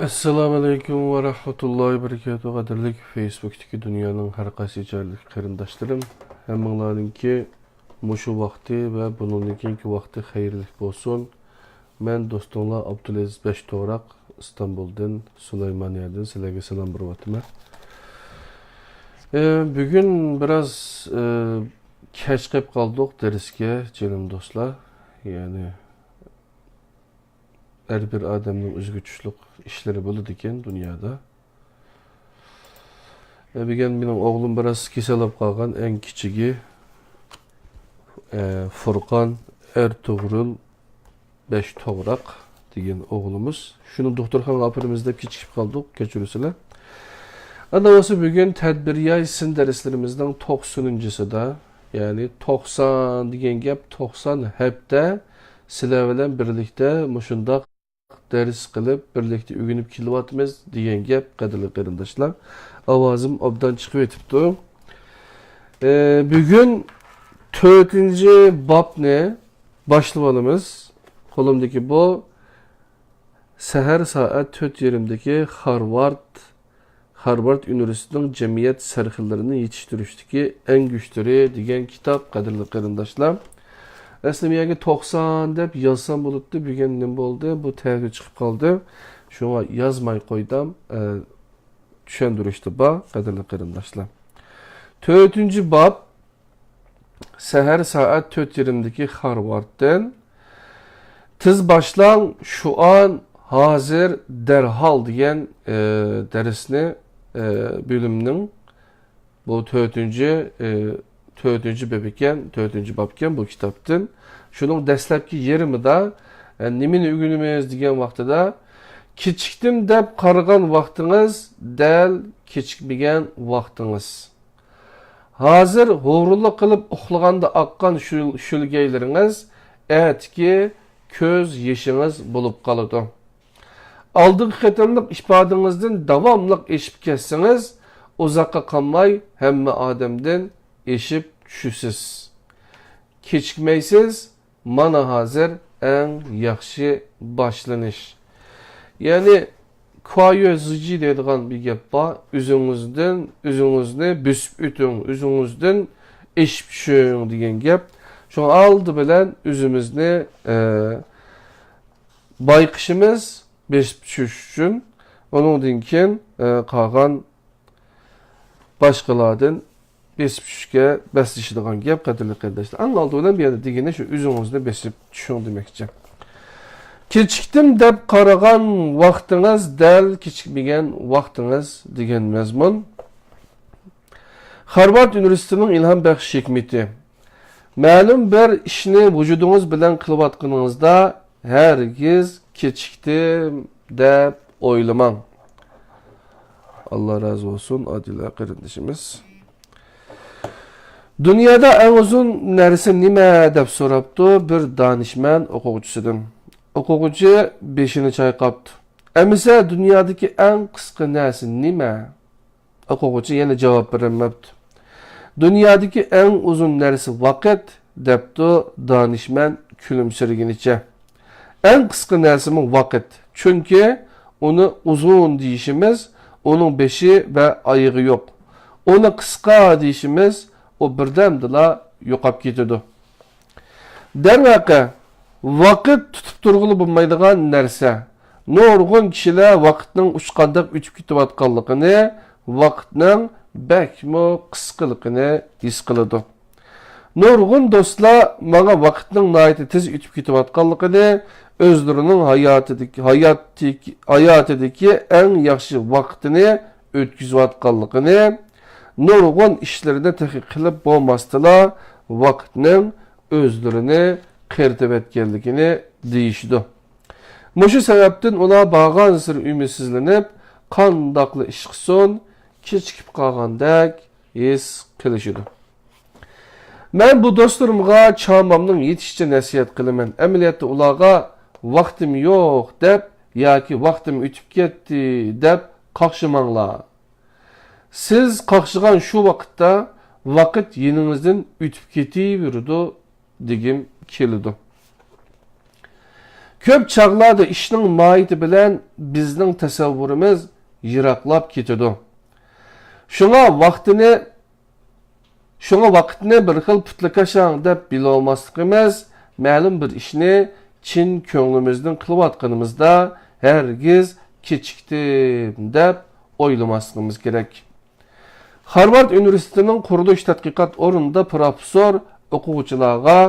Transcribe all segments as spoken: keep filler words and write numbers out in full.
ئەسسالامۇئەلەيكۇم ۋە رەھمەتۇللاھى ۋە بەرىكاتۇھ. قەدىرلىك فېيسبۇكتىكى دۇنيانىڭ ھەر قايسى جايلىرىدىكى قېرىنداشلىرىم، ھەممىڭلارنىڭكى مۇشۇ ۋاقتى ۋە بۇنىڭدىن كېيىنكى ۋاقتى خەيرلىك بولسۇن. مەن دوستۇڭلار ئابدۇلئەزىز بەش توغراق، ئىستانبۇلدىن، سۇلايمانىيەدىن سىلەرگە سالام بېرىۋاتىمەن. ئە، بۈگۈن بىراز، ئە، كەچ قېلىپ قالدۇق دەرسكە، جېنىم دوستلار. يەنى ھەر بىر ئادەمنىڭ ئۆزىگە تۇشلۇق ئىشلىرى بولىدىكەن دۇنيادا. ئە، بۈگۈن مېنىڭ ئوغلۇم بىراز كېسەل بولۇپ قالغان، ئەڭ كىچىكى، ئە، فۇرقان ئەرتۇغرۇل بەش توغراق دېگەن ئوغلىمىز. شۇنى دوختۇرخانىغا ئاپىرىمىز دەپ كېچىكىپ قالدۇق، كەچۈرسىلەر. ئاندىن بولسا بۈگۈن تەدبىرىياي سىن دەرسلىرىمىزنىڭ توقسىنىنچىسىدا، يەنى توقسان دېگەن گەپ، توقسان ھەپتە سىلەر بىلەن بىرلىكتە مۇشۇنداق دەرس قىلىپ، بىرلىكتە ئۆگىنىپ كېلىۋاتىمىز دېگەن گەپ، قەدىرلىك قېرىنداشلار. ئاۋازىم ئوبدان چىقىۋېتىپتۇ. ئە، بۈگۈن تۆتىنچى بابنى باشلىۋالىمىز. قولۇمدىكى بۇ سەھەر سائەت تۆت يېرىمدىكى خارۋارد، خارۋارد ئۇنىۋېرسىتېتىنىڭ جەمئىيەت سەرخىللىرىنى يېتىشتۈرۈشتىكى ئەڭ كۈچلىرى دېگەن كىتاب، قەدىرلىك قېرىنداشلار. ئەسلى بۇ يەرگە توقسان دەپ يازسام بولاتتى، بۈگۈن نېمە بولدى؟ بۇ تەگە چىقىپ قالدى. شۇڭا يازماي قويدۇم. ئە، چۈشەندۈرۈشتە بار، قەدىرلىك قېرىنداشلار. تۆتىنچى باب، سەھەر سائەت تۆت يېرىمدىكى خارۋاردتىن. تېز باشلاڭ، شۇئان، ھازىر، دەرھال دېگەن، ئە، دەرسنى، ئە، بۆلۈمنىڭ، بۇ تۆتىنچى، ئە، تۆتىنچى باب ئىكەن، تۆتىنچى باب ئىكەن بۇ كىتابتىن. شۇنىڭ دەسلەپكى يېرىمىدا، ئە، نېمىنى ئۆگىنىمىز دېگەن ۋاقتىدا، كېچىكتىم دەپ قارىغان ۋاقتىڭىز دەل كېچىكمىگەن ۋاقتىڭىز. ھازىر ھۇرۇنلۇق قىلىپ ئۇخلىغاندا ئاققان شۈل-، شۆلگەيلىرىڭىز ئەتىكى كۆز يېشىڭىز بولۇپ قالىدۇ. ئالدىنقى قېتىملىق ئىپادىڭىزدىن داۋاملىق ئېشىپ كەتسىڭىز، ئۇزاققا قالماي ھەممە ئادەمدىن ئېشىپ چۈشىسىز. كېچىكمەيسىز، مانا ھازىر ئەڭ ياخشى باشلىنىش. يەنى، كۇايۆ زىجى دەيدىغان بىر گەپ بار. ئۆزىڭىزدىن، ئۆزىڭىزنى بۆسۈپ ئۆتۈڭ، ئۆزىڭىزدىن ئېشىپ چۈشۈڭ دېگەن گەپ. شۇڭا ئالدى بىلەن ئۆزىمىزنى، ئە، بايقىشىمىز، بۆسۈپ چۈشۈش ئۈچۈن. ئۇنىڭدىن كېيىن، ئە، قالغان باشقىلاردىن بېسىپ چۈشۈشكە بەسلىشىدىغان گەپ، قەدىرلىك قېرىنداشلار. ئەڭ ئالدى بىلەن بۇ يەردە دېگىنى شۇ، ئۆزىڭىزنى بېسىپ چۈشۈڭ دېمەكچى. كېچىكتىم دەپ قارىغان ۋاقتىڭىز دەل كېچىكمىگەن ۋاقتىڭىز دېگەن مەزمۇن. خارۋارد ئۇنىۋېرسىتېتىنىڭ ئىلھام بەخش ھېكمىتى. مەلۇم بىر ئىشنى ۋۇجۇدىڭىز بىلەن قىلىۋاتقىنىڭىزدا ھەرگىز كېچىكتىم دەپ ئويلىماڭ. ئاللا رازى بولسۇن، ئادىلە قېرىندىشىمىز. دۇنيادا ئەڭ ئۇزۇن نەرسە نېمە؟ دەپ سوراپتۇ بىر دانىشمەن ئوقۇغۇچىسىدىن. ئوقۇغۇچى بېشىنى چايقاپتۇ. ئەمىسە دۇنيادىكى ئەڭ قىسقا نەرسە نېمە؟ ئوقۇغۇچى يەنە جاۋاب بېرەلمەپتۇ. دۇنيادىكى ئەڭ ئۇزۇن نەرسە ۋاقىت، دەپتۇ دانىشمەن كۈلۈمسىرىگىنىچە. ئەڭ قىسقا نەرسىمۇ ۋاقىت. چۈنكى ئۇنى ئۇزۇن دېيىشىمىز، ئۇنىڭ بېشى ۋە ئايىغى يوق. ئۇنى قىسقا دېيىشىمىز، ئۇ بىردەمدىلا يوقاپ كېتىدۇ. دەرۋەقە، ۋاقىت تۇتۇپ تۇرغىلى بولمايدىغان نەرسە. نۇرغۇن كىشىلەر ۋاقىتنىڭ ئۇچقاندەك ئۆتۈپ كېتىۋاتقانلىقىنى، ۋاقىتنىڭ بەكمۇ قىسقىلىقىنى ھېس قىلىدۇ. نۇرغۇن دوستلار ماڭا ۋاقىتنىڭ ناھايىتى تېز ئۆتۈپ كېتىۋاتقانلىقىنى، ئۆزلىرىنىڭ ھاياتىدىكى، ھاياتتىكى، ھاياتىدىكى ئەڭ ياخشى ۋاقتىنى ئۆتكۈزۈۋاتقانلىقىنى، نۇرغۇن ئىشلىرىنى تېخى قىلىپ بولماستىلا، ۋاقىتنىڭ ئۆزلىرىنى قېرىتىۋەتكەنلىكىنى دېيىشىدۇ. مۇشۇ سەۋەبتىن ئۇلار بارغانسېرى ئۈمىدسىزلىنىپ، قانداقلا ئىش قىلسۇن، كېچىكىپ قالغاندەك ھېس قىلىشىدۇ. مەن بۇ دوستلىرىمغا چامامنىڭ يېتىشىچە نەسىھەت قىلىمەن. ئەمەلىيەتتە ئۇلارغا ۋاقتىم يوق دەپ ياكى ۋاقتىم ئۆتۈپ كەتتى دەپ قاقشىماڭلار. سىز قاقشىغان شۇ ۋاقىتتا ۋاقىت يېنىڭىزدىن ئۆتۈپ كېتىۋېرىدۇ دېگۈم كېلىدۇ. كۆپ چاغلاردا ئىشنىڭ ماھىيىتى بىلەن بىزنىڭ تەسەۋۋۇرىمىز يىراقلاپ كېتىدۇ. شۇڭا ۋاقتىنى، شۇڭا ۋاقىتنى بىر خىل پۇتلىكاشاڭ دەپ بىلىۋالماسلىقىمىز، مەلۇم بىر ئىشنى چىن كۆڭلىمىزدىن قىلىۋاتقىنىمىزدا ھەرگىز كېچىكتىم دەپ ئويلىماسلىقىمىز كېرەك. خارۋارد ئۇنىۋېرسىتېتىنىڭ قۇرۇلۇش تەتقىقات ئورنىدا پروفېسسور ئوقۇغۇچىلارغا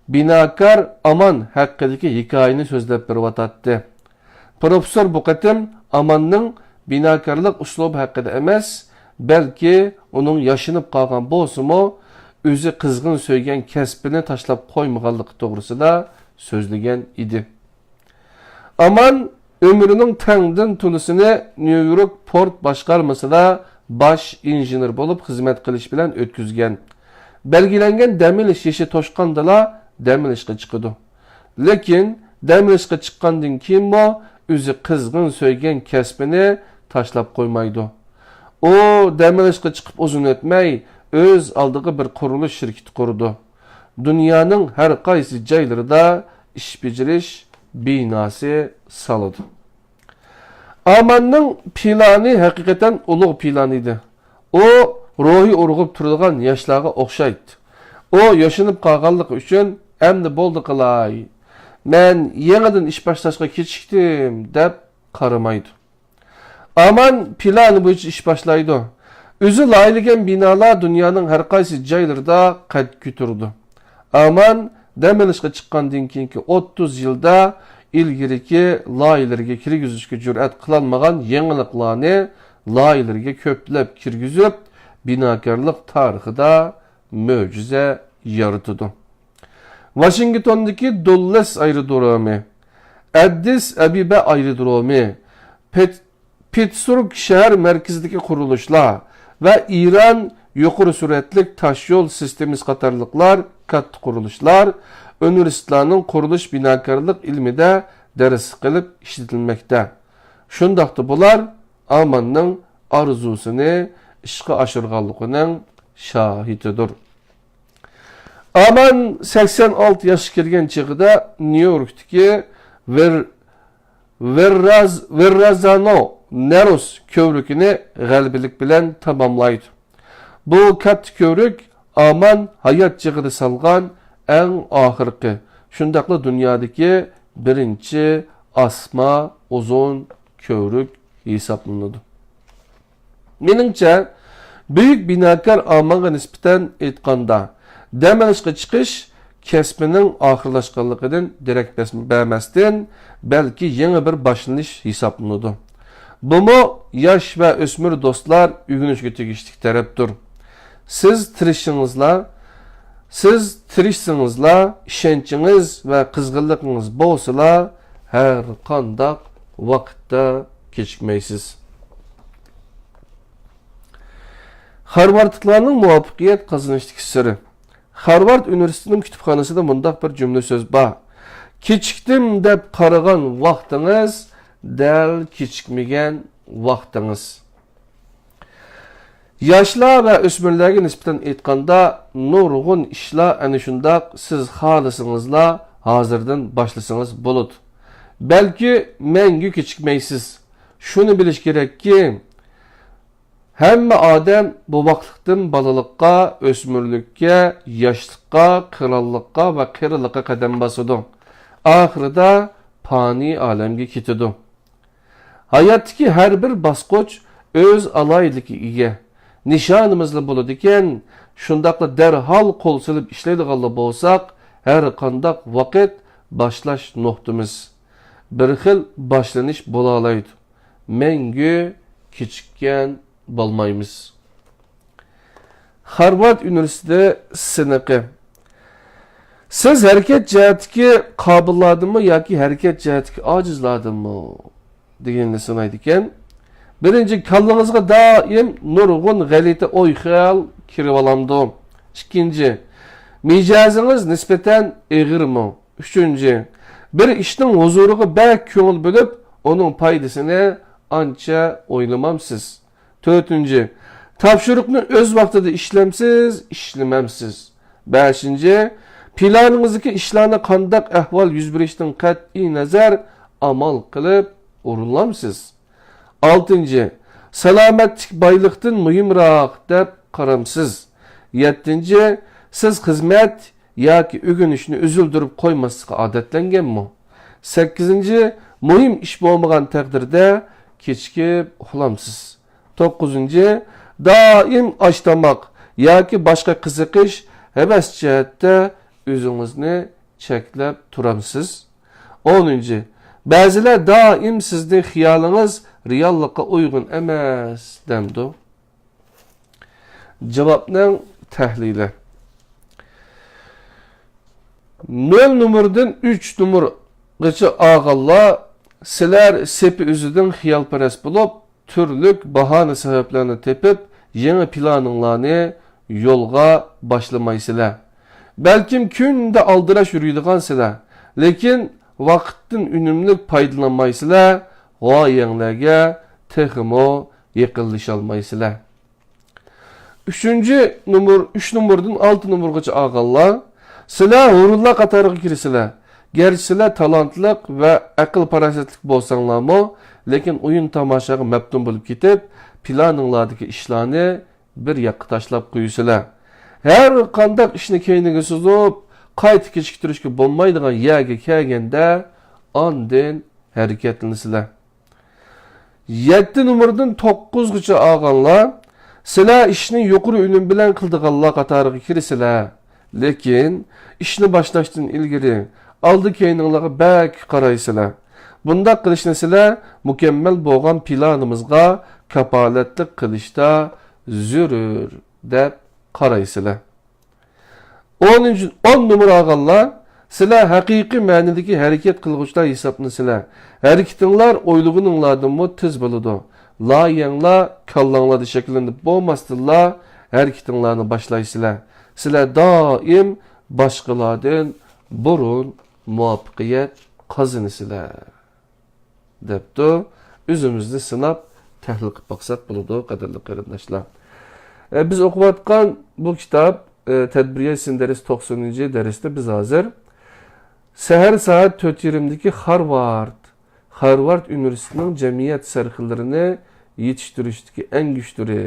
بىناكار ئامان ھەققىدىكى ھېكايىنى سۆزلەپ بېرىۋاتاتتى. پروفېسسور بۇ قېتىم ئاماننىڭ بىناكارلىق ئۇسلۇبى ھەققىدە ئەمەس، بەلكى ئۇنىڭ ياشىنىپ قالغان بولسىمۇ، ئۆزى قىزغىن سۆيگەن كەسپىنى تاشلاپ قويمىغانلىقى توغرىسىدا سۆزلىگەن ئىدى. ئامان ئۆمرىنىڭ تەڭدىن تولىسىنى نيۇ يورك پورت باشقارمىسىدا باش ئىنژېنېر بولۇپ خىزمەت قىلىش بىلەن ئۆتكۈزگەن. بەلگىلەنگەن دەم ئېلىش يېشى توشقاندىلا دەم ئېلىشقا چىقىدۇ. لېكىن دەم ئېلىشقا چىققاندىن كېيىنمۇ ئۆزى قىزغىن سۆيگەن كەسپىنى تاشلاپ قويمايدۇ. ئۇ دەم ئېلىشقا چىقىپ ئۇزۇن ئۆتمەي ئۆز ئالدىغا بىر قۇرۇلۇش شىركىتى قۇرىدۇ. دۇنيانىڭ ھەر قايسى جايلىرىدا ئىش بېجىرىش بىناسى سالىدۇ. ئاماننىڭ پىلانى ھەقىقەتەن ئۇلۇغ پىلان ئىدى. ئۇ روھى ئۇرغۇپ تۇرىدىغان ياشلارغا ئوخشايتتى. ئۇ ياشىنىپ قالغانلىقى ئۈچۈن ئەمدى بولدى قىلاي، مەن يېڭىدىن ئىش باشلاشقا كېچىكتىم دەپ قارىمايدۇ. ئامان پىلانى بويىچە ئىش باشلايدۇ. ئۆزى لايىھەلىگەن بىنالار دۇنيانىڭ ھەر قايسى جايلىرىدا قەد كۆتۈرىدۇ. ئامان دەم ئېلىشقا چىققاندىن كېيىنكى ئوتتۇز يىلدا ئىلگىرىكى لايىھەلىرىگە كىرگۈزۈشكە جۈرئەت قىلالمىغان يېڭىلىقلارنى لايىھەلىرىگە كۆپلەپ كىرگۈزۈپ، بىناكارلىق تارىخىدا مۆجىزە يارىتىدۇ. ۋاشىنگتوندىكى دۇللېس ئايرودرومى، ئەددىس ئەبىبە ئايرودرومى، پىت-، پىتسبۇرگ شەھەر مەركىزىدىكى قۇرۇلۇشلار ۋە ئىران يۇقىرى سۈرئەتلىك تاشيول سىستېمىسى قاتارلىقلار كاتتا قۇرۇلۇشلار ئۇنىۋېرسىتېتلارنىڭ قۇرۇلۇش بىناكارلىق ئىلمىدە دەرس قىلىپ ئىشلىتىلمەكتە. شۇنداقتا بۇلار ئاماننىڭ ئارزۇسىنى ئىشقا ئاشۇرغانلىقىنىڭ شاھىتىدۇر. ئامان سەكسەن ئالتە ياشقا كىرگەن چېغىدا نيۇ يوركتىكى ۋېر-، ۋېرراز-، ۋېررازانو نەروس كۆۋرۈكىنى غەلىبىلىك بىلەن تاماملايدۇ. بۇ كاتتا كۆۋرۈك ئامان ھايات چېغىدا سالغان ئەڭ ئاخىرقى، شۇنداقلا دۇنيادىكى بىرىنچى ئاسما ئۇزۇن كۆۋرۈك ھېسابلىنىدۇ. مېنىڭچە، بۈيۈك بىناكار ئامانغا نىسبەتەن ئېيتقاندا، دەم ئېلىشقا چىقىش كەسپىنىڭ ئاخىرلاشقانلىقىدىن دېرەك بەس-، بەرمەستىن، بەلكى يېڭى بىر باشلىنىش ھېسابلىنىدۇ. بۇمۇ ياش ۋە ئۆسمۈر دوستلار ئۆگىنىشكە تېگىشلىك تەرەپتۇر. سىز تىرىشىڭىزلا، سىز تىرىشسىڭىزلا، ئىشەنچىڭىز ۋە قىزغىنلىقىڭىز بولسىلا، ھەر قانداق ۋاقىتتا كېچىكمەيسىز. خارۋاردلىقلارنىڭ مۇۋەپپەقىيەت قازىنىشتىكى سىرى. خارۋارد ئۇنىۋېرسىتېتىنىڭ كۇتۇپخانىسىدا مۇنداق بىر جۈملە سۆز بار: «كېچىكتىم دەپ قارىغان ۋاقتىڭىز دەل كېچىكمىگەن ۋاقتىڭىز.» ياشلار ۋە ئۆسمۈرلەرگە نىسبەتەن ئېيتقاندا، نۇرغۇن ئىشلار ئەنە شۇنداق سىز خالىسىڭىزلا ھازىردىن باشلىسىڭىز بولىدۇ. بەلكى مەڭگۈ كېچىكمەيسىز. شۇنى بىلىش كېرەككى، ھەممە ئادەم بوۋاقلىقتىن بالىلىققا، ئۆسمۈرلۈككە، ياشلىققا، قىرانلىققا ۋە قېرىلىققا قەدەم باسىدۇ. ئاخىرىدا پانىي ئالەمگە كېتىدۇ. ھاياتتىكى ھەر بىر باسقۇچ ئۆز ئالاھىدىلىكىگە ئىگە. نىشانىمىزلا بولىدىكەن، شۇنداقلا دەرھال قول سېلىپ ئىشلەيدىغانلا بولساق، ھەر قانداق ۋاقىت باشلاش نۇقتىمىز. بىر خىل باشلىنىش بولالايدۇ. مەڭگۈ كېچىككەن بولمايمىز. خارۋارد ئۇنىۋېرسىتېتى سىنىقى. سىز ھەرىكەت جەھەتتىكى قابىللاردىنمۇ ياكى ھەرىكەت جەھەتتىكى ئاجىزلاردىنمۇ؟ دېگەننى سىنايدىكەن. بىرىنچى، كاللىڭىزغا دائىم نۇرغۇن غەلىتە ئوي-خىيال كىرىۋالامدۇ؟ ئىككىنچى، مىجەزىڭىز نىسبەتەن ئېغىرمۇ؟ ئۈچىنچى، بىر ئىشنىڭ ھۇزۇرىغا بەك كۆڭۈل بۆلۈپ، ئۇنىڭ پايدىسىنى ئانچە ئويلىمامسىز؟ تۆتىنچى، تاپشۇرۇقنى ئۆز ۋاقتىدا ئىشلەمسىز، ئىشلىمەمسىز؟ بەشىنچى، پىلانىڭىزدىكى ئىشلارنى قانداق ئەھۋال يۈز بېرىشىدىن قەتئىي نەزەر ئامال قىلىپ ئورۇنلامسىز؟ ئالتىنچى، سالامەتلىك بايلىقتىن مۇھىمراق دەپ قارامسىز؟ يەتتىنچى، سىز خىزمەت ياكى ئۆگىنىشنى ئۈزۈلدۈرۈپ قويماسلىققا ئادەتلەنگەنمۇ؟ سەككىزىنچى، مۇھىم ئىش بولمىغان تەقدىردە كېچىكىپ ئۇخلامسىز؟ توققۇزىنچى، دائىم ئاش تاماق ياكى باشقا قىزىقىش، ھەۋەس جەھەتتە ئۆزىڭىزنى چەكلەپ تۇرامسىز؟ ئونىنچى، بەزىلەر دائىم سىزنى خىيالىڭىز رېئاللىققا ئۇيغۇن ئەمەس دەمدۇ؟ جاۋابنىڭ تەھلىلى. نۆل نومۇردىن ئۈچ نومۇرغىچە ئالغانلار، سىلەر سېپى ئۆزىدىن خىيالپەرەس بولۇپ، تۈرلۈك باھانە سەۋەبلەرنى تېپىپ، يېڭى پىلانىڭلارنى يولغا باشلىمايسىلەر. بەلكىم كۈندە ئالدىراش يۈرىدىغانسىلەر، لېكىن ۋاقىتتىن ئۈنۈملۈك پايدىلانمايسىلەر، غايەڭلارگە تېخىمۇ يېقىنلىشالمايسىلەر. ئۈچىنچى نومۇر، ئۈچ نومۇردىن ئالتە نومۇرغىچە ئالغانلار، سىلەر ھۇرۇنلار قاتارىغا كىرىسىلەر. گەرچە سىلەر تالانتلىق ۋە ئەقىل-پاراسەتلىك بولساڭلارمۇ، لېكىن ئويۇن-تاماشاغا مەپتۇن بولۇپ كېتىپ، پىلانىڭلاردىكى ئىشلارنى بىر ياققا تاشلاپ قويىسىلەر. ھەر قانداق ئىشنى كەينىگە سوزۇپ، قايتا كېچىكتۈرۈشكە بولمايدىغان يەرگە كەلگەندە، ئاندىن ھەرىكەتلىنىسىلەر. يەتتە نومۇردىن توققۇزغىچە ئالغانلار، سىلەر ئىشنى يۇقىرى ئۈنۈم بىلەن قىلىدىغانلار قاتارىغا كىرىسىلەر. لېكىن ئىشنى باشلاشتىن ئىلگىرى ئالدى-كەينىڭلارغا بەك قارايسىلەر. بۇنداق قىلىشنى سىلەر مۇكەممەل بولغان پىلانىمىزغا كاپالەتلىك قىلىشتا زۆرۈر دەپ قارايسىلەر. ئونىنچى، ئون نومۇر ئالغانلار، سىلەر ھەقىقىي مەنىدىكى ھەرىكەت قىلغۇچىلار ھېسابلىنىسىلەر. ھەرىكىتىڭلار ئويلىغىنىڭلاردىنمۇ تېز بولىدۇ. لايىھەڭلار كاللاڭلاردا شەكىللىنىپ بولماستىنلا، ھەرىكىتىڭلارنى باشلايسىلەر. سىلەر دائىم باشقىلاردىن بۇرۇن مۇۋەپپەقىيەت قازىنىسىلەر. دەپتۇ. ئۆزىمىزنى سىناپ، تەھلىل قىلىپ باقساق بولىدۇ، قەدىرلىك قېرىنداشلار. ئە، بىز ئوقۇۋاتقان بۇ كىتاب، ئە، تەدبىرىيەت سىن دەرس توقسىنىنچى دەرستە بىز ھازىر سەھەر سائەت تۆت يېرىمدىكى خارۋارد، خارۋارد ئۇنىۋېرسىتېتىنىڭ جەمئىيەت سەرخىللىرىنى يېتىشتۈرۈشتىكى ئەڭگۈشتىرى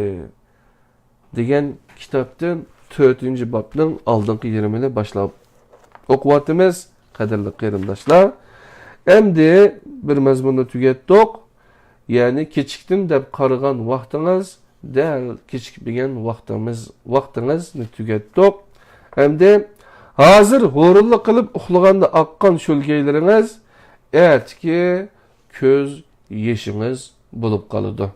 دېگەن كىتابتىن تۆتىنچى بابنىڭ ئالدىنقى يېرىمىنى باشلاپ ئوقۇۋاتىمىز، قەدىرلىك قېرىنداشلار. ئەمدى بىر مەزمۇننى تۈگەتتۇق. يەنى كېچىكتىم دەپ قارىغان ۋاقتىڭىز دەل كېچىكمىگەن ۋاقتىمىز، ۋاقتىڭىزنى تۈگەتتۇق. ئەمدى ھازىر ھۇرۇنلۇق قىلىپ ئۇخلىغاندا ئاققان شۆلگەيلىرىڭىز ئەتىكى كۆز يېشىڭىز بولۇپ قالىدۇ.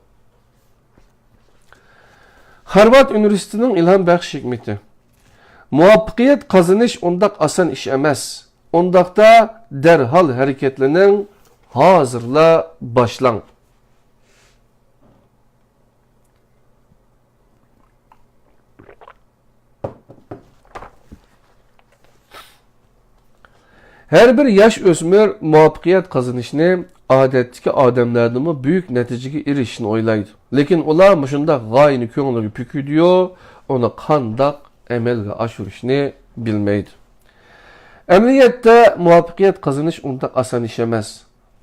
خارۋارد ئۇنىۋېرسىتېتىنىڭ ئىلھام بەخش ھېكمىتى. مۇۋەپپەقىيەت قازىنىش ئۇنداق ئاسان ئىش ئەمەس. ئۇنداقتا دەرھال ھەرىكەتلىنىڭ، ھازىرلا باشلاڭ. ھەر بىر ياش ئۆسمۈر مۇۋەپپەقىيەت قازىنىشنى، ئادەتتىكى ئادەملەردىنمۇ بۈيۈك نەتىجىگە ئېرىشىشنى ئويلايدۇ. لېكىن ئۇلار مۇشۇنداق غايىنى كۆڭلىگە پۈكىدىيۇ، ئۇنى قانداق ئەمەلگە ئاشۇرۇشنى بىلمەيدۇ. ئەمەلىيەتتە مۇۋەپپەقىيەت قازىنىش ئۇنداق ئاسان ئىش ئەمەس.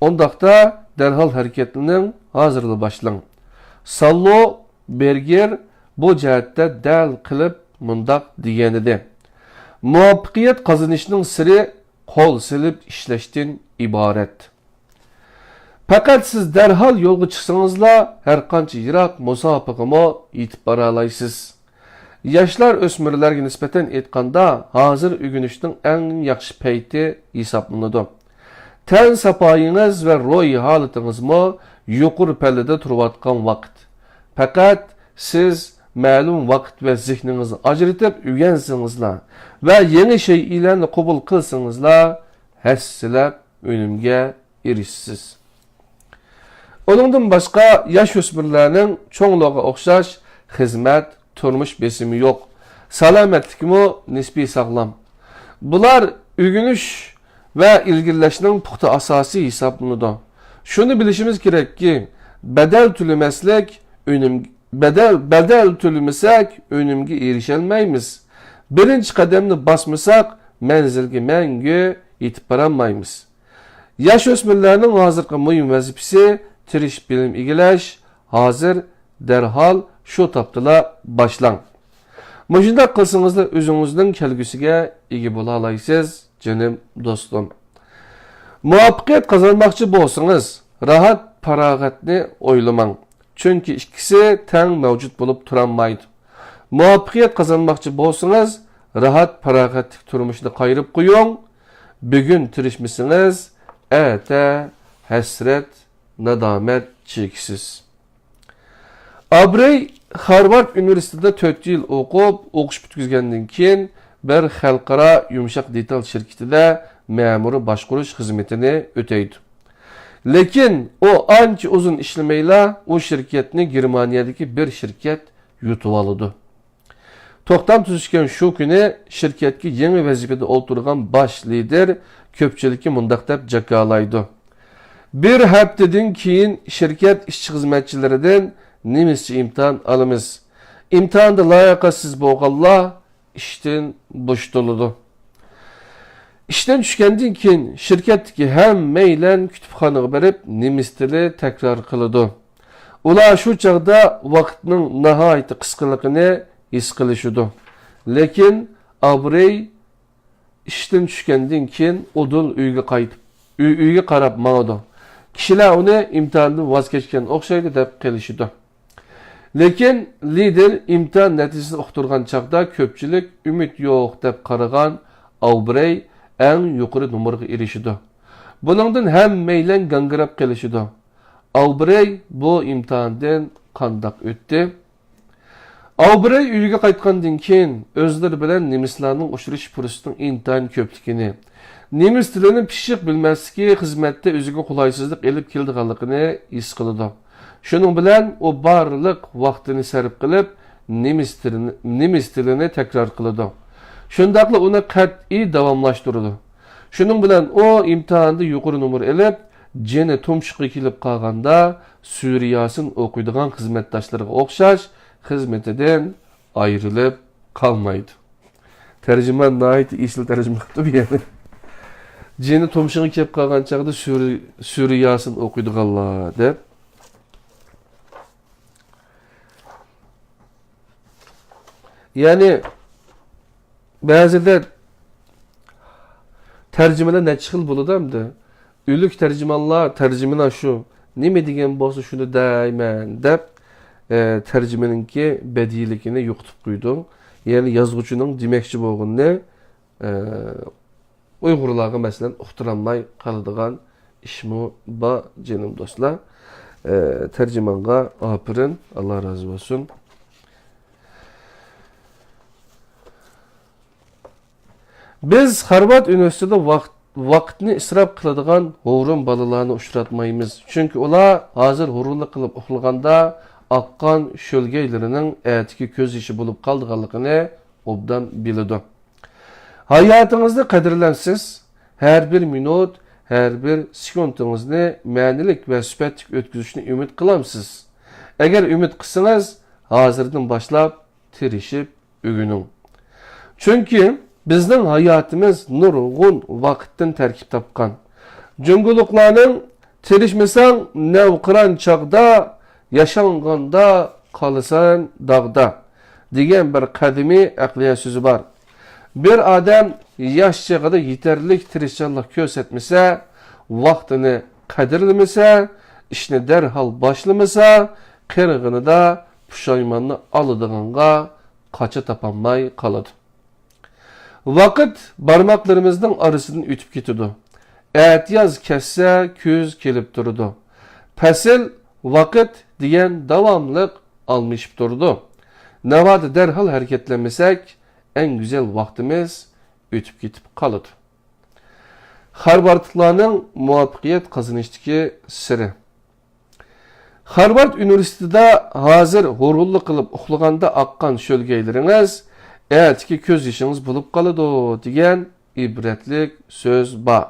ئۇنداقتا دەرھال ھەرىكەتلىنىڭ، ھازىرلا باشلاڭ. ساللو بېرگېر بۇ جەھەتتە دەل قىلىپ مۇنداق دېگەنىدى: مۇۋەپپەقىيەت قازىنىشنىڭ سىرى قول سېلىپ ئىشلەشتىن ئىبارەت. پەقەت سىز دەرھال يولغا چىقسىڭىزلا، ھەرقانچە يىراق مۇساپىگىمۇ يېتىپ بارالايسىز. ياشلار ئۆسمۈرلەرگە نىسبەتەن ئېيتقاندا، ھازىر ئۆگىنىشنىڭ ئەڭ ياخشى پەيتى ھېسابلىنىدۇ. تەن ساپايىڭىز ۋە روھىي ھالىتىڭىزمۇ يۇقىرى پەللىدە تۇرۇۋاتقان ۋاقىت. پەقەت سىز مەلۇم ۋاقىت ۋە زېھنىڭىزنى ئاجرىتىپ ئۆگەنسىڭىزلا ۋە يېڭى شەيئىلەرنى قوبۇل قىلسىڭىزلا، ھەسسىلەپ ئۈنۈمگە ئېرىشىسىز. ئۇنىڭدىن باشقا، ياش ئۆسمۈرلەرنىڭ چوڭلارغا ئوخشاش خىزمەت، تۇرمۇش بېسىمى يوق، سالامەتلىكىمۇ نىسپىي ساغلام. بۇلار ئۆگىنىش ۋە ئىلگىرىلەشنىڭ پۇختا ئاساسى ھېسابلىنىدۇ. شۇنى بىلىشىمىز كېرەككى، بەدەل تۆلىمەسلىك ئۈنۈم، بەدەل، بەدەل تۆلىمىسەك، ئۈنۈمگە ئېرىشەلمەيمىز. بىرىنچى قەدەمنى باسمىساق، مەنزىلگە مەڭگۈ يېتىپ بارالمايمىز. ياش ئۆسمۈرلەرنىڭ ھازىرقى مۇھىم ۋەزىپىسى تىرىشىپ بىلىم ئىگىلەش، ھازىر، دەرھال، شۇ تاپتىلا باشلاڭ. مۇشۇنداق قىلسىڭىزلا ئۆزىڭىزنىڭ كەلگۈسىگە ئىگە بولالايسىز، جېنىم دوستۇم. مۇۋەپپەقىيەت قازانماقچى بولسىڭىز، راھەت، پاراغەتنى ئويلىماڭ. چۈنكى ئىككىسى تەڭ مەۋجۇت بولۇپ تۇرالمايدۇ. مۇۋەپپەقىيەت قازانماقچى بولسىڭىز، راھەت، پاراغەتلىك تۇرمۇشنى قايرىپ قويۇڭ. بۈگۈن تىرىشمىسىڭىز، ئەتە ھەسرەت، نادامەت چېكىسىز. ئابرېي خارۋارد ئۇنىۋېرسىتېتىدا تۆت يىل ئوقۇپ، ئوقۇش پۈتكۈزگەندىن كېيىن، بىر خەلقئارا يۇمشاق دېتال شىركىتىدە مەمۇرىي باشقۇرۇش خىزمىتىنى ئۆتەيدۇ. لېكىن ئۇ ئانچە ئۇزۇن ئىشلىمەيلا، ئۇ شىركەتنى گېرمانىيەدىكى بىر شىركەت يۇتۇۋالىدۇ. توختام تۈزۈشكەن شۇ كۈنى شىركەتكە يېڭى ۋەزىپىدە ئولتۇرغان باش لىدېر كۆپچىلىككە مۇنداق دەپ جاكارلايدۇ: «بىر ھەپتىدىن كېيىن شىركەت ئىشچى-خىزمەتچىلىرىدىن نېمىسچە ئىمتىھان ئالىمىز. ئىمتىھاندا لاياقەتسىز بولغانلار ئىشتىن بوشىتىلىدۇ.» ئىشتىن چۈشكەندىن كېيىن شىركەتتىكى ھەممەيلەن كۇتۇپخانىغا بېرىپ نېمىس تىلى تەكرار قىلىدۇ. ئۇلار شۇ چاغدا ۋاقىتنىڭ ناھايىتى قىسقىلىقىنى ھېس قىلىشىدۇ. لېكىن ئابرېي ئىشتىن چۈشكەندىن كېيىن ئۇدۇل ئۆيگە قايتىپ، ئۆي، ئۆيگە قاراپ ماڭىدۇ. كىشىلەر ئۇنى ئىمتىھاندىن ۋاز كەچكەن ئوخشايدۇ دەپ قېلىشىدۇ. لېكىن لىدېر ئىمتىھان نەتىجىسىنى ئۇقتۇرغان چاغدا كۆپچىلىك ئۈمىد يوق دەپ قارىغان ئاۋبرەي ئەڭ يۇقىرى نومۇرغا ئېرىشىدۇ. بۇنىڭدىن ھەممەيلەن گاڭگىراپ قېلىشىدۇ. ئاۋبرەي بۇ ئىمتىھاندىن قانداق ئۆتتى؟ ئاۋبرەي ئۆيىگە قايتقاندىن كېيىن، ئۆزلىرى بىلەن نېمىسلارنىڭ ئۇچرىشىش پۇرسىتىنىڭ ئىنتايىن كۆپلۈكىنى، نېمىس تىلىنى پىششىق بىلمەسلىكى خىزمەتتە ئۆزىگە قولايسىزلىق ئېلىپ كېلىدىغانلىقىنى ھېس قىلىدۇ. شۇنىڭ بىلەن ئۇ بارلىق ۋاقتىنى سەرپ قىلىپ، نېمىس تىلىنى، نېمىس تىلىنى تەكرار قىلىدۇ. شۇنداقلا ئۇنى قەتئىي داۋاملاشتۇرىدۇ. شۇنىڭ بىلەن ئۇ ئىمتىھاندا يۇقىرى نومۇر ئېلىپ، جېنى تۇمشۇققا كېلىپ قالغاندا، سۈرە ياسىن ئوقۇيدىغان خىزمەتداشلىرىغا ئوخشاش خىزمىتىدىن ئايرىلىپ قالمايدۇ. تەرجىمان ناھايىتى ئېسىل تەرجىمە قىپتۇ بۇ يەردە. جېنى تۇمشۇقىغا كېلىپ قالغان چاغدا سۈرە، سۈرە ياسىن ئوقۇيدىغانلار دەپ. يەنى بەزىدە تەرجىمىلەر نەچچە خىل بولىدۇ ئەمدى. ئۆلۈك تەرجىمانلار، تەرجىمىلەر شۇ، نېمە دېگەن بولسا شۇنى دەيمەن دەپ، ئە، تەرجىمىنىڭكى بەدىئىيلىكىنى يوقىتىپ قويىدۇ. يەنى يازغۇچىنىڭ دېمەكچى بولغىنىنى، ئە، ئۇيغۇرلارغا مەسىلەن ئۇقتۇرالماي قالىدىغان ئىشمۇ بار، جېنىم دوستلار. ئە، تەرجىمانغا ئاپىرىن، ئاللا رازى بولسۇن. بىز خارۋارد ئۇنىۋېرسىتېتىدا ۋاقىت، ۋاقىتنى ئىسراپ قىلىدىغان ھورۇن بالىلارنى ئۇچراتمايمىز، چۈنكى ئۇلار ھازىر ھۇرۇنلۇق قىلىپ ئۇخلىغاندا ئاققان شۆلگەيلىرىنىڭ ئەتىكى كۆز يېشى بولۇپ قالىدىغانلىقىنى ئوبدان بىلىدۇ. ھاياتىڭىزنى قەدىرلەمسىز؟ ھەر بىر مىنۇت، ھەر بىر سېكۇنتىڭىزنى مەنىلىك ۋە سۈپەتلىك ئۆتكۈزۈشنى ئۈمىد قىلامسىز؟ ئەگەر ئۈمىد قىلسىڭىز، ھازىردىن باشلاپ تىرىشىپ ئۆگىنىڭ. چۈنكى بىزنىڭ ھاياتىمىز نۇرغۇن ۋاقىتتىن تەركىب تاپقان. جۇڭگولۇقلارنىڭ «تىرىشمىسەڭ نەۋقىران چاغدا، ياشانغاندا قالىسەن داغدا» دېگەن بىر قەدىمىي ئەقلىيە سۆزى بار. بىر ئادەم ياش چېغىدا يېتەرلىك تىرىشچانلىق كۆرسەتمىسە، ۋاقتىنى قەدىرلىمىسە، ئىشنى دەرھال باشلىمىسا، قىرغىنىدا پۇشايماننى ئالىدىغانغا قاچا تاپالماي قالىدۇ. ۋاقىت بارماقلىرىمىزنىڭ ئارىسىدىن ئۆتۈپ كېتىدۇ. ئەتىياز كەتسە، كۈز كېلىپ تۇرىدۇ. پەسىل، ۋاقىت دېگەن داۋاملىق ئالمىشىپ تۇرىدۇ. ناۋادا دەرھال ھەرىكەتلەنمىسەك، ئەڭ گۈزەل ۋاقتىمىز ئۆتۈپ كېتىپ قالىدۇ. خارۋاردلىقلارنىڭ مۇۋەپپەقىيەت قازىنىشتىكى سىرى. خارۋارد ئۇنىۋېرسىتېتىدا ھازىر ھۇرۇنلۇق قىلىپ ئۇخلىغاندا ئاققان شۆلگەيلىرىڭىز ئەتىكى كۆز يېشىڭىز بولۇپ قالىدۇ، دېگەن ئىبرەتلىك سۆز بار.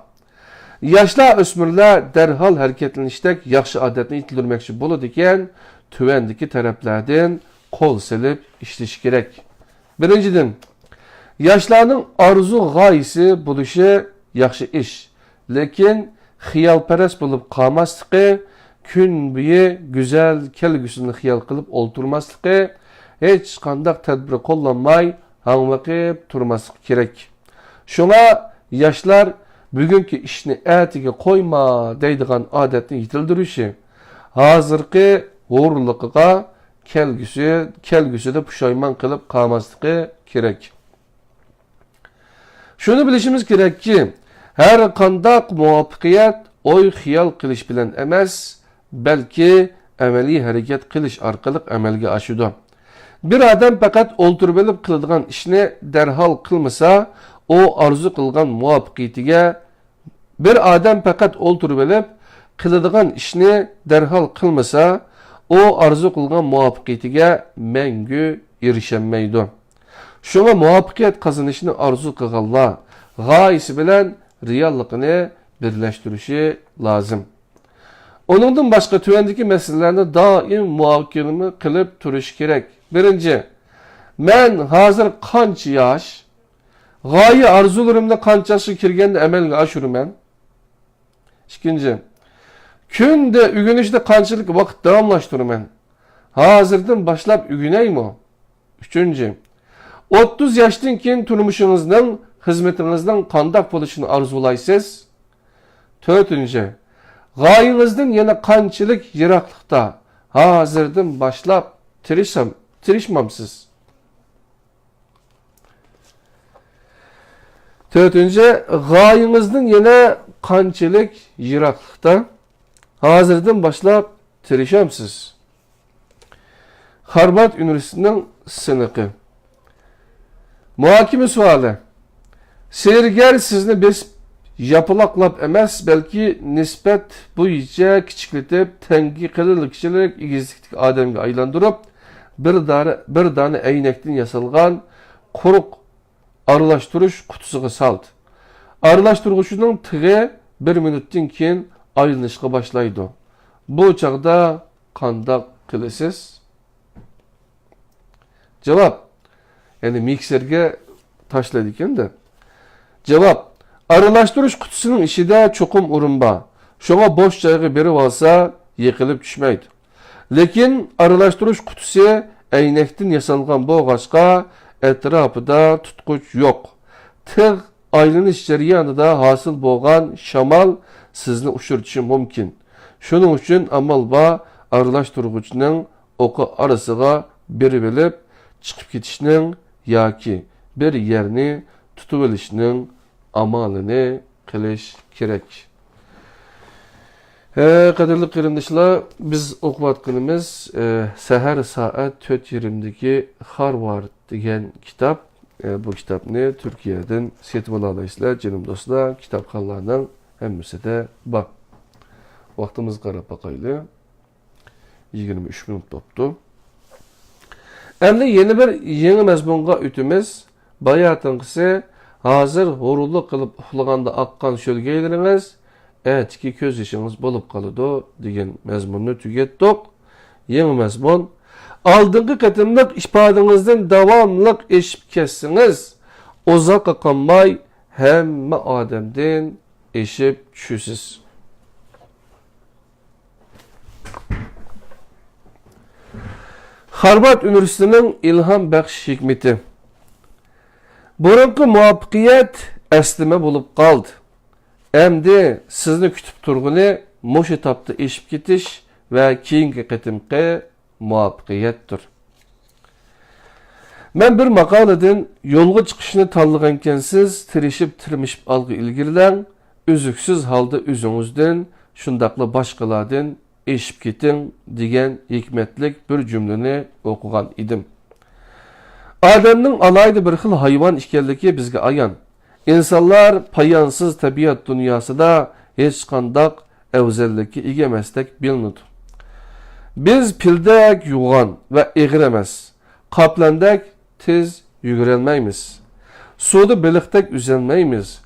ياشلار، ئۆسمۈرلەر دەرھال ھەرىكەتلىنىشتەك ياخشى ئادەتنى يېتىلدۈرمەكچى بولىدىكەن، تۆۋەندىكى تەرەپلەردىن قول سېلىپ ئىشلىشى كېرەك. بىرىنچىدىن، ياشلارنىڭ ئارزۇ غايىسى بولۇشى ياخشى ئىش، لېكىن خىيالپەرەس بولۇپ قالماسلىقى، كۈن بويى گۈزەل كەلگۈسىنى خىيال قىلىپ ئولتۇرماسلىقى، ھېچقانداق تەدبىر قوللانماي ھاڭۋېقىپ تۇرماسلىقى كېرەك. شۇڭا ياشلار بۈگۈنكى ئىشنى ئەتىگە قويما دەيدىغان ئادەتنى يېتىلدۈرۈشى، ھازىرقى ھۇرۇنلۇقىغا كەلگۈسى، كەلگۈسىدە پۇشايمان قىلىپ قالماسلىقى كېرەك. شۇنى بىلىشىمىز كېرەككى، ھەر قانداق مۇۋەپپەقىيەت ئوي-خىيال قىلىش بىلەن ئەمەس، بەلكى ئەمەلىي ھەرىكەت قىلىش ئارقىلىق ئەمەلگە ئاشىدۇ. بىر ئادەم پەقەت ئولتۇرۇۋېلىپ قىلىدىغان ئىشنى دەرھال قىلمىسا، ئۇ ئارزۇ قىلغان مۇۋەپپەقىيىتىگە بىر ئادەم پەقەت ئولتۇرۇۋېلىپ قىلىدىغان ئىشنى دەرھال قىلمىسا، ئۇ ئارزۇ قىلغان مۇۋەپپەقىيىتىگە مەڭگۈ ئېرىشەلمەيدۇ. شۇڭا مۇۋەپپەقىيەت قازىنىشنى ئارزۇ قىلغانلار غايىسى بىلەن رېئاللىقىنى بىرلەشتۈرۈشى لازىم. ئۇنىڭدىن باشقا تۆۋەندىكى مەسىلىلەرنى دائىم مۇھاكىمە قىلىپ تۇرۇش كېرەك. بىرىنچى، مەن ھازىر قانچە ياش؟ غايە ئارزۇلىرىمنى قانچە ياشقا كىرگەندە ئەمەلگە ئاشۇرىمەن؟ ئىككىنچى، كۈندە ئۆگىنىشنى قانچىلىك ۋاقىت داۋاملاشتۇرىمەن؟ ھازىردىن باشلاپ ئۆگىنەيمۇ؟ ئۈچىنچى، ئوتتۇز ياشتىن كېيىن تۇرمۇشىڭىزنىڭ، خىزمىتىڭىزنىڭ قانداق بولۇشىنى ئارزۇلايسىز؟ تۆتىنچى، غايىڭىزدىن يەنە قانچىلىك يىراقلىقتا؟ ھازىردىن باشلاپ تىرىشام-، تىرىشمامسىز؟ تۆتىنچى، غايىڭىزدىن يەنە قانچىلىك يىراقلىقتا؟ ھازىردىن باشلاپ تىرىشامسىز؟ خارۋارد ئۇنىۋېرسىتېتىنىڭ سىنىقى. مۇھاكىمە سوئالى. سېھىرگەر سىزنى بېسىپ ياپىلاقلاپ ئەمەس، بەلكى نىسبەت بويىچە كىچىكلىتىپ، تەڭگە قېلىنلىكچىلىك ئېگىزلىكتىكى ئادەمگە ئايلاندۇرۇپ، بىر دانە، بىر دانە ئەينەكتىن ياسالغان قۇرۇق ئارىلاشتۇرۇش قۇتىسىغا سالدى. ئارىلاشتۇرغۇچنىڭ تىغى بىر مىنۇتتىن كېيىن ئايلىنىشقا باشلايدۇ. بۇ چاغدا قانداق قىلىسىز؟ جاۋاب، يەنى مىكسېرگە تاشلايدىكەن-دە. جاۋاب، ئارىلاشتۇرۇش قۇتىسىنىڭ ئىچىدە چوقۇم ئورۇن بار. شۇڭا بوش جايغا بېرىۋالسا، يىقىلىپ چۈشمەيدۇ. لېكىن ئارىلاشتۇرۇش قۇتىسى ئەينەكتىن ياسالغان بولغاچقا، ئەتراپىدا تۇتقۇچ يوق. تىغ ئايلىنىش جەريانىدا ھاسىل بولغان شامال سىزنى ئۇچۇرتۇشى مۇمكىن. شۇنىڭ ئۈچۈن ئامال بار، ئارىلاشتۇرغۇچنىڭ ئوقى ئارىسىغا بېرىۋېلىپ، چىقىپ كېتىشنىڭ ياكى بىر يەرنى تۇتۇۋېلىشنىڭ ئامالىنى قىلىش كېرەك. ھە، قەدىرلىك قېرىنداشلار، بىز ئوقۇۋاتقىنىمىز، ئە، سەھەر سائەت تۆت يېرىمدىكى خارۋارد دېگەن كىتاب. ئە، بۇ كىتابنى تۈركىيەدىن سېتىۋالالايسىلەر، جېنىم دوستلار، كىتابخانىلارنىڭ ھەممىسىدە بار. ۋاقتىمىزغا قاراپ باقايلى. يىگىرمە ئۈچ مىنۇت بوپتۇ. ئەمدى يەنە بىر يېڭى مەزمۇنغا ئۆتىمىز. باياتىنقىسى، ھازىر ھۇرۇنلۇق قىلىپ ئۇخلىغاندا ئاققان شۆلگەيلىرىڭىز ئەتىكى كۆز يېشىڭىز بولۇپ قالىدۇ، دېگەن مەزمۇننى تۈگەتتۇق. يېڭى مەزمۇن. ئالدىنقى قېتىملىق ئىپادىڭىزدىن داۋاملىق ئېشىپ كەتسىڭىز، ئۇزاققا قالماي ھەممە ئادەمدىن ئېشىپ چۈشىسىز. خارۋارد ئۇنىۋېرسىتېتىنىڭ ئىلھام بەخش ھېكمىتى. بۇرۇنقى مۇۋەپپەقىيەت ئەسلىمە بولۇپ قالدى. ئەمدى سىزنى كۈتۈپ تۇرغىنى مۇشۇ تاپتا ئېشىپ كېتىش ۋە كېيىنكى قېتىمقى مۇۋەپپەقىيەتتۇر. مەن بىر ماقالىدىن، يولغا چىقىشنى تاللىغانكەنسىز، تىرىشىپ، تىرمىشىپ ئالغا ئىلگىرىلەڭ، ئۈزۈكسىز ھالدا ئۆزىڭىزدىن، شۇنداقلا باشقىلاردىن ئېشىپ كېتىڭ، دېگەن ھېكمەتلىك بىر جۈملىنى ئوقۇغان ئىدىم. ئادەمنىڭ ئالاھىدە بىر خىل ھايۋان ئىكەنلىكى بىزگە ئايان. ئىنسانلار پايانسىز تەبىئەت دۇنياسىدا ھېچقانداق ئەۋزەللىككە ئىگە ئەمەستەك بىلىنىدۇ. بىز پىلدەك يوغان ۋە ئېغىر ئەمەس، قاپلاندەك تېز يۈگۈرەلمەيمىز. سۇدا بېلىقتەك ئۈزەلمەيمىز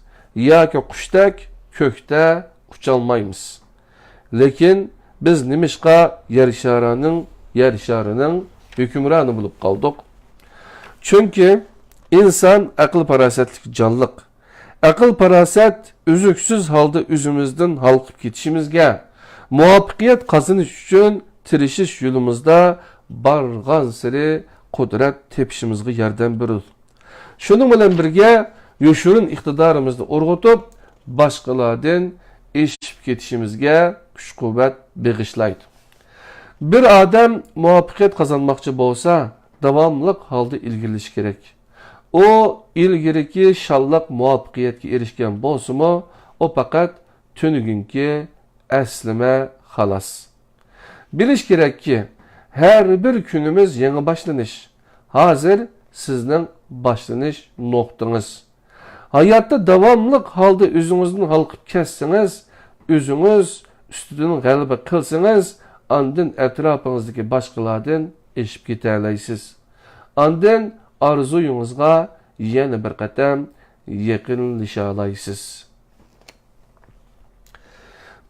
ياكى قۇشتەك كۆكتە ئۇچالمايمىز. لېكىن بىز نېمىشقا يەر شارىنىڭ، يەر شارىنىڭ ھۆكۈمرانى بولۇپ قالدۇق؟ چۈنكى ئىنسان ئەقىل-پاراسەتلىك جانلىق. ئەقىل-پاراسەت ئۈزۈكسىز ھالدا ئۆزىمىزدىن ھالقىپ كېتىشىمىزگە، مۇۋەپپەقىيەت قازىنىش ئۈچۈن تىرىشىش يولىمىزدا بارغانسېرى قۇدرەت تېپىشىمىزغا ياردەم بېرىدۇ. شۇنىڭ بىلەن بىرگە، يوشۇرۇن ئىقتىدارىمىزنى ئۇرغۇتۇپ، باشقىلاردىن ئېشىپ كېتىشىمىزگە كۈچ-قۇۋۋەت بېغىشلايدۇ. بىر ئادەم مۇۋەپپەقىيەت قازانماقچى بولسا، داۋاملىق ھالدا ئىلگىرىلىشى كېرەك. ئۇ ئىلگىرىكى شانلىق مۇۋەپپەقىيەتكە ئېرىشكەن بولسىمۇ، ئۇ پەقەت تۈنۈگۈنكى ئەسلىمە، خالاس. بىلىش كېرەككى، ھەر بىر كۈنىمىز يېڭى باشلىنىش. ھازىر سىزنىڭ باشلىنىش نۇقتىڭىز. ھاياتتا داۋاملىق ھالدا ئۆزىڭىزدىن ھالقىپ كەتسىڭىز، ئۆزىڭىز ئۈستىدىن غەلىبە قىلسىڭىز، ئاندىن ئەتراپىڭىزدىكى باشقىلاردىن ئېشىپ كېتەلەيسىز. ئاندىن ئارزۇيىڭىزغا يەنە بىر قەدەم يېقىنلىشالايسىز.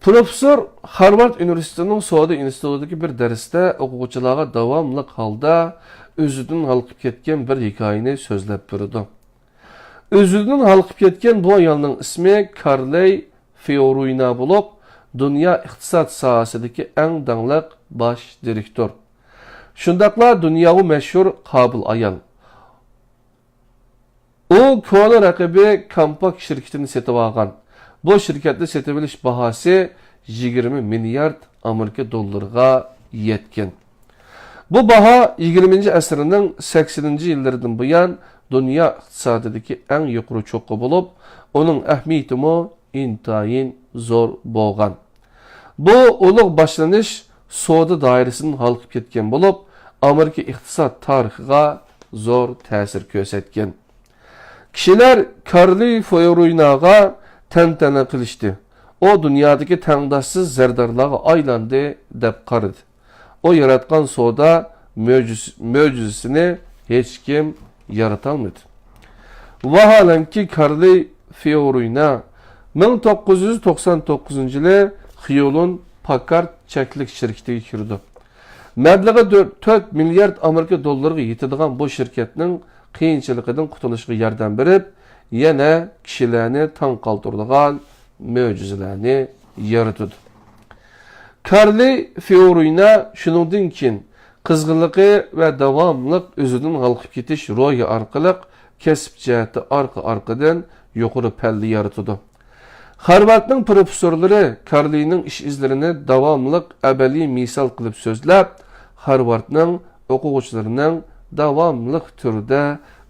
پروفېسسور خارۋارد ئۇنىۋېرسىتېتىنىڭ سودا ئىنستىتۇتىدىكى بىر دەرستە ئوقۇغۇچىلارغا داۋاملىق ھالدا ئۆزىدىن ھالقىپ كەتكەن بىر ھېكايىنى سۆزلەپ بېرىدۇ. ئۆزىدىن ھالقىپ كەتكەن بۇ ئايالنىڭ ئىسمى كارلەي فىئورۇينا بولۇپ، دۇنيا ئىقتىساد ساھەسىدىكى ئەڭ داڭلىق باش دىرېكتور. شۇنداقلا دۇنياغا مەشھۇر قابىل ئايال. ئۇ كونا رەقىبى كامپاك شىركىتىنى سېتىۋالغان. بۇ شىركەتنى سېتىۋېلىش باھاسى يىگىرمە مىليارد ئامېرىكا دوللىرىغا يەتكەن. بۇ باھا يىگىرمىنچى ئەسىرنىڭ سەكسىنىنچى يىللىرىدىن بۇيان دۇنيا ئىقتىسادىدىكى ئەڭ يۇقىرى چوققا بولۇپ، ئۇنىڭ ئەھمىيىتىمۇ ئىنتايىن زور بولغان. بۇ ئۇلۇغ باشلىنىش سودا دائىرىسىدىن ھالقىپ كەتكەن بولۇپ، ئامېرىكا ئىقتىساد تارىخىغا زور تەسىر كۆرسەتكەن. كىشىلەر كارلى فيورۇيناغا تەنتەنە قىلىشتى. ئۇ دۇنيادىكى تەڭداشسىز زەردارلارغا ئايلاندى، دەپ قارىدى. ئۇ ياراتقان سودا مۆجىز-، مۆجىزىسىنى ھېچكىم يارىتالمىدى. ۋاھالەنكى، كارلى فيورۇينا مىڭ توققۇز يۈز توقسان توققۇزىنچى يىلى خيۇلۇن پاكارد چەكلىك شىركىتىگە كىرىدۇ. مەبلىغى دۆ-، تۆت مىليارد ئامېرىكا دوللىرىغا يېتىدىغان بۇ شىركەتنىڭ قىيىنچىلىقىدىن قۇتۇلۇشىغا ياردەم بېرىپ، يەنە كىشىلەرنى تاڭ قالدۇرىدىغان مۆجىزىلەرنى يارىتىدۇ. كارلى فيورۇينا شۇنىڭدىن كېيىن قىزغىنلىقى ۋە داۋاملىق ئۆزىدىن ھالقىپ كېتىش روھى ئارقىلىق كەسىپ جەھەتتە ئارقا-ئارقىدىن يۇقىرى پەللە يارىتىدۇ. خارۋاردنىڭ پروفېسسورلىرى كارلىنىڭ ئىش-ئىزلىرىنى داۋاملىق ئەمەلىي مىسال قىلىپ سۆزلەپ، خارۋاردنىڭ ئوقۇغۇچىلىرىنىڭ داۋاملىق تۈردە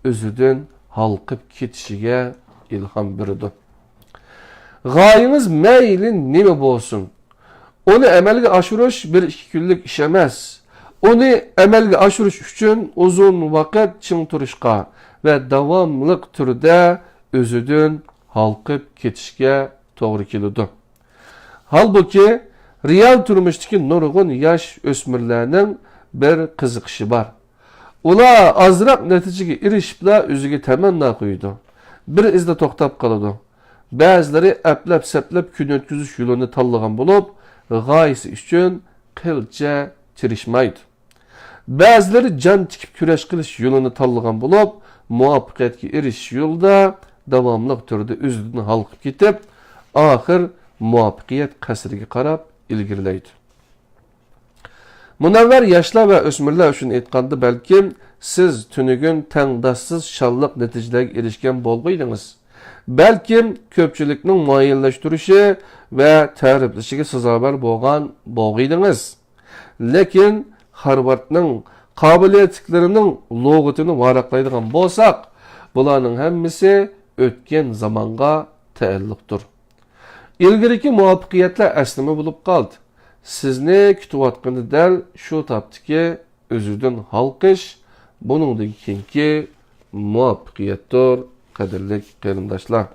ئۆزىدىن ھالقىپ كېتىشىگە ئىلھام بېرىدۇ. غايىڭىز مەيلى نېمە بولسۇن، ئۇنى ئەمەلگە ئاشۇرۇش بىر ئىككى كۈنلۈك ئىش ئەمەس. ئۇنى ئەمەلگە ئاشۇرۇش ئۈچۈن ئۇزۇن ۋاقىت چىڭ تۇرۇشقا ۋە داۋاملىق تۈردە ئۆزىدىن ھالقىپ كېتىشكە توغرا كېلىدۇ. ھالبۇكى، رېئال تۇرمۇشتىكى نۇرغۇن ياش ئۆسمۈرلەرنىڭ بىر قىزىقىشى بار. ئۇلار ئازراق نەتىجىگە ئېرىشىپلا ئۆزىگە تەمەننا قويىدۇ. بىر ئىزدا توختاپ قالىدۇ. بەزىلىرى ئەپلەپ-سەپلەپ كۈن ئۆتكۈزۈش يولىنى تاللىغان بولۇپ، غايىسى ئۈچۈن قىلچە تىرىشمايدۇ. بەزىلىرى جان تىكىپ كۈرەش قىلىش يولىنى تاللىغان بولۇپ، مۇۋەپپەقىيەتكە ئېرىشىش يولىدا داۋاملىق تۈردە ئۆزىدىن ھالقىپ كېتىپ، ئاخىر مۇۋەپپەقىيەت قەسرىگە قاراپ ئىلگىرىلەيدۇ. مۇنەۋۋەر ياشلار ۋە ئۆسمۈرلەر ئۈچۈن ئېيتقاندا، بەلكىم سىز تۈنۈگۈن تەڭداشسىز شانلىق نەتىجىلەرگە ئېرىشكەن بولغىيدىڭىز. بەلكىم كۆپچىلىكنىڭ مۇئەييەنلەشتۈرۈشى ۋە تەرىپلىشىگە سازاۋەر بولغان بولغىيدىڭىز. لېكىن خارۋاردنىڭ قابىلىيەتلىكلىرىنىڭ لۇغىتىنى ۋاراقلايدىغان بولساق، بۇلارنىڭ ھەممىسى ئۆتكەن زامانغا تەئەللۇقتۇر. ئىلگىرىكى مۇۋەپپەقىيەتلەر ئەسلىمە بولۇپ قالدى. سىزنى كۈتۈۋاتقىنى دەل شۇ تاپتىكى ئۆزىدىن ھالقىش، بۇنىڭدىن كېيىنكى مۇۋەپپەقىيەتتۇر، قەدىرلىك قېرىنداشلار.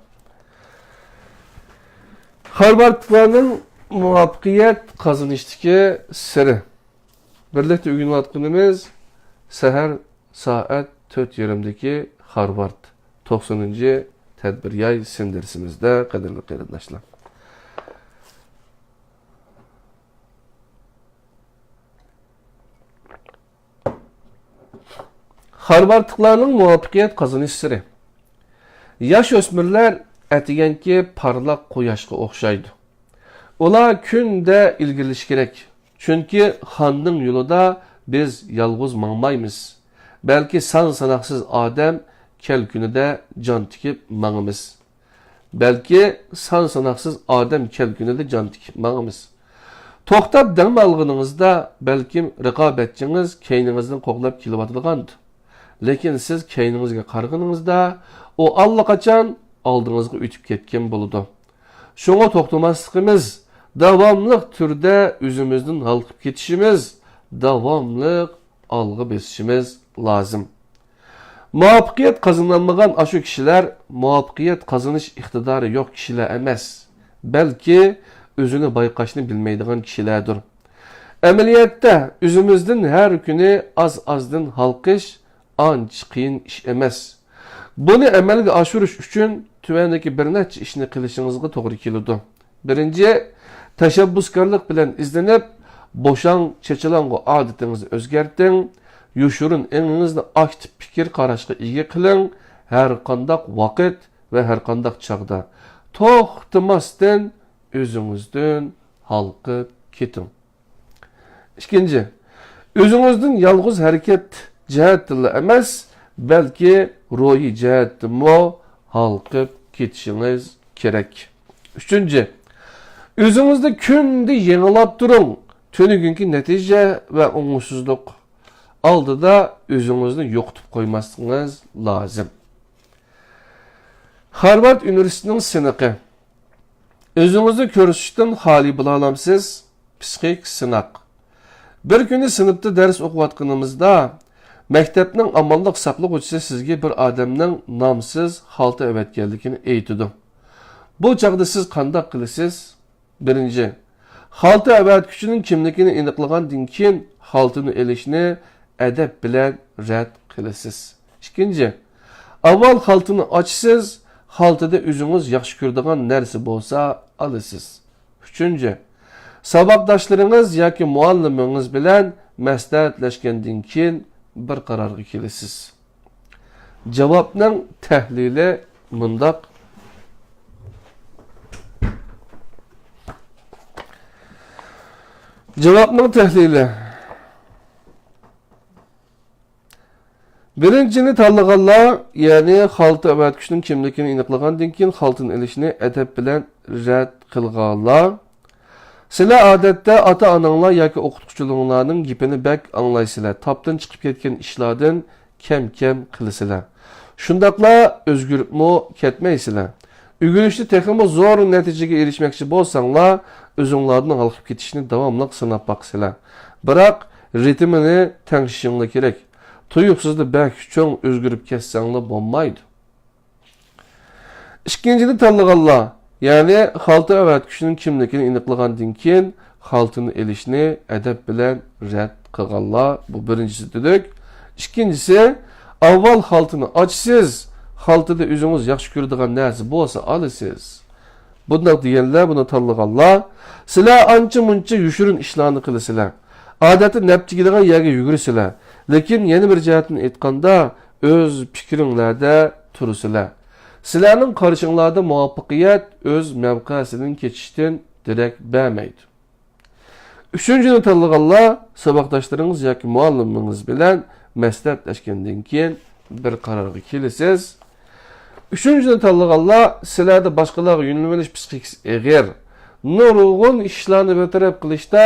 خارۋاردلىقلارنىڭ مۇۋەپپەقىيەت قازىنىشتىكى سىرى. بىرلىكتە ئۆگىنىۋاتقىنىمىز سەھەر سائەت تۆت يېرىمدىكى خارۋارد توقسىنىنچى تەدبىر ياي سىن دەرسىمىزدە، قەدىرلىك قېرىنداشلار. خارۋاردلىقلارنىڭ مۇۋەپپەقىيەت قازىنىش سىرى. ياش ئۆسمۈرلەر ئەتىگەنكى پارلاق قۇياشقا ئوخشايدۇ. ئۇلار كۈندە ئىلگىرىلىشى كېرەك. چۈنكى خاننىڭ يولىدا بىز يالغۇز ماڭمايمىز، بەلكى سان-ساناقسىز ئادەم كەلكۈنىدە جان تىكىپ ماڭىمىز. بەلكى سان-ساناقسىز ئادەم كەلكۈنىدە جان تىكىپ ماڭىمىز. توختاپ دەم ئالغىنىڭىزدا، بەلكىم رىقابەتچىڭىز كەينىڭىزدىن قوغلاپ كېلىۋاتىدىغاندۇ؟ لېكىن سىز كەينىڭىزگە قارىغىنىڭىزدا، ئۇ ئاللىقاچان ئالدىڭىزغا ئۆتۈپ كەتكەن بولىدۇ. شۇڭا توختىماسلىقىمىز، داۋاملىق تۈردە ئۆزىمىزدىن ھالقىپ كېتىشىمىز، داۋاملىق ئالغا بېسىشىمىز لازىم. مۇۋەپپەقىيەت قازىنالمىغان ئاشۇ كىشىلەر مۇۋەپپەقىيەت قازىنىش ئىقتىدارى يوق كىشىلەر ئەمەس، بەلكى ئۆزىنى بايقاشنى بىلمەيدىغان كىشىلەردۇر. ئەمەلىيەتتە، ئۆزىمىزدىن ھەر كۈنى ئاز-ئازدىن ھالقىش ئانچە قىيىن ئىش ئەمەس. بۇنى ئەمەلگە ئاشۇرۇش ئۈچۈن تۆۋەندىكى بىر نەچچە ئىشنى قىلىشىڭىزغا توغرا كېلىدۇ. بىرىنچى، تەشەببۇسكارلىق بىلەن ئىزدىنىپ، بوشاڭ چېچىلاڭغۇ ئادىتىڭىزنى ئۆزگەرتىڭ، يوشۇرۇن ئېڭىڭىزنى ئاكتىپ پىكىر قاراشقا ئىگە قىلىڭ، ھەر قانداق ۋاقىت ۋە ھەر قانداق چاغدا توختىماستىن ئۆزىڭىزدىن ھالقىپ كېتىڭ. ئىككىنچى، ئۆزىڭىزدىن يالغۇز ھەرىكەت جەھەتتىنلا ئەمەس، بەلكى روھىي جەھەتتىنمۇ ھالقىپ كېتىشىڭىز كېرەك. ئۈچىنچى، ئۆزىڭىزنى كۈندە يېڭىلاپ تۇرۇڭ. تۈنۈگۈنكى نەتىجە ۋە ئوڭۇشسىزلىق ئالدىدا ئۆزىڭىزنى يوقىتىپ قويماسلىقىڭىز لازىم. خارۋارد ئۇنىۋېرسىتېتىنىڭ سىنىقى. ئۆزىڭىزنى كۆرسىتىشتىن خالىي بولالامسىز؟ پسىخىك سىناق. بىر كۈنى سىنىپتا دەرس ئوقۇۋاتقىنىمىزدا، مەكتەپنىڭ ئامانلىق ساقلىغۇچىسى سىزگە بىر ئادەمنىڭ نامسىز خالتا ئەۋەتكەنلىكىنى ئېيتىدۇ. بۇ چاغدا سىز قانداق قىلىسىز؟ بىرىنچى، خالتا ئەۋەتكۈچىنىڭ كىملىكىنى ئېنىقلىغاندىن كېيىن، خالتىنى ئېلىشنى ئەدەپ بىلەن رەت قىلىسىز. ئىككىنچى، ئاۋۋال خالتىنى ئاچىسىز، خالتىدە ئۆزىڭىز ياخشى كۆرىدىغان نەرسە بولسا ئالىسىز. ئۈچىنچى، ساۋاقداشلىرىڭىز ياكى مۇئەللىمىڭىز بىلەن مەسلىھەتلەشكەندىن كېيىن بىر قارارغا كېلىسىز. جاۋابنىڭ تەھلىلى مۇنداق. جاۋابنىڭ تەھلىلى. بىرىنچىنى تاللىغانلار، يەنى خالتا ئەۋەتكۈچىنىڭ كىملىكىنى ئېنىقلىغاندىن كېيىن خالتىنى ئېلىشنى ئەدەپ بىلەن رەت قىلغانلار. سىلەر ئادەتتە ئاتا-ئاناڭلار ياكى ئوقۇتقۇچىلىرىڭلارنىڭ گېپىنى بەك ئاڭلايسىلەر، تاپتىن چىقىپ كەتكەن ئىشلاردىن كەم-كەم قىلىسىلەر. شۇنداقلا ئۆزگىرىپمۇ كەتمەيسىلەر. ئۆگىنىشتە تېخىمۇ زور نەتىجىگە ئېرىشمەكچى بولساڭلار، ئۆزۈڭلاردىن ھالقىپ كېتىشنى داۋاملىق سىناپ باقىسىلەر. بىراق، رىتىمىنى تەڭشىشىڭلار كېرەك. تۇيۇقسىزلا بەك چوڭ ئۆزگىرىپ كەتسەڭلار بولمايدۇ. ئىككىنچىنى تاللىغانلار، يەنى خالتا ئەۋەتكۈچىنىڭ كىملىكىنى ئېنىقلىغاندىن كېيىن، خالتىنى ئېلىشنى ئەدەپ بىلەن رەت قىلغانلار، بۇ بىرىنچىسى دېدۇق. ئىككىنچىسى، ئاۋۋال خالتىنى ئاچىسىز، خالتىدا ئۆزىڭىز ياخشى كۆرىدىغان نەرسە بولسا ئالىسىز. بۇنداق دېگەنلەر، بۇنى تاللىغانلار، سىلەر ئانچە-مۇنچە يوشۇرۇن ئىشلارنى قىلىسىلەر. ئادەتتە نەپ تېگىدىغان يەرگە يۈگۈرىسىلەر. لېكىن يەنە بىر جەھەتتىن ئېيتقاندا، ئۆز پىكرىڭلەردە تۇرىسىلەر. سىلەرنىڭ قارىشىڭلاردا مۇۋەپپەقىيەت ئۆز مەۋقەسىدىن كېچىشتىن دېرەك بەرمەيدۇ. ئۈچىنچىنى تاللىغانلار، ساۋاقداشلىرىڭىز ياكى مۇئەللىمىڭىز بىلەن مەسلىھەتلەشكەندىن كېيىن بىر قارارغا كېلىسىز. ئۈچىنچىنى تاللىغانلار، سىلەردە باشقىلارغا يۆنىلىۋېلىش پسىخىكىسى ئېغىر. نۇرغۇن ئىشلارنى بىر تەرەپ قىلىشتا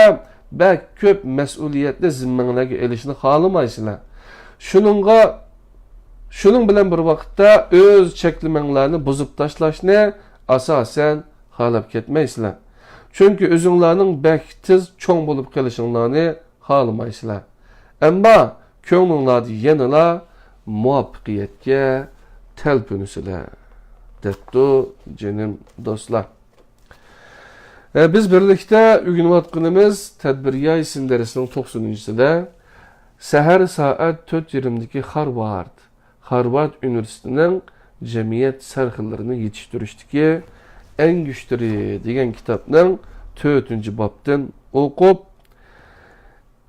بەك كۆپ مەسئۇلىيەتنى زىممەڭلارگە ئېلىشنى خالىمايسىلەر. شۇنىڭغا، شۇنىڭ بىلەن بىر ۋاقىتتا ئۆز چەكلىمەڭلارنى بۇزۇپ تاشلاشنى ئاساسەن خالاپ كەتمەيسىلەر. چۈنكى ئۆزۈڭلارنىڭ بەك تېز چوڭ بولۇپ قېلىشىڭلارنى خالىمايسىلەر. ئەمما كۆڭلۈڭلاردا يەنىلا مۇۋەپپەقىيەتكە تەلپۈنىسىلەر، دەپتۇ جېنىم دوستلار. ئە، بىز بىرلىكتە ئۆگىنىۋاتقىنىمىز تەدبىر ياي سىن دەرسىنىڭ توقسىنىنچىسىدە سەھەر سائەت تۆت يېرىمدىكى خارۋارد، خارۋارد ئۇنىۋېرسىتېتىنىڭ جەمئىيەت سەرخىللىرىنى يېتىشتۈرۈشتىكى ئەڭگۈشتىرى دېگەن كىتابنىڭ تۆتىنچى بابتىن ئوقۇپ،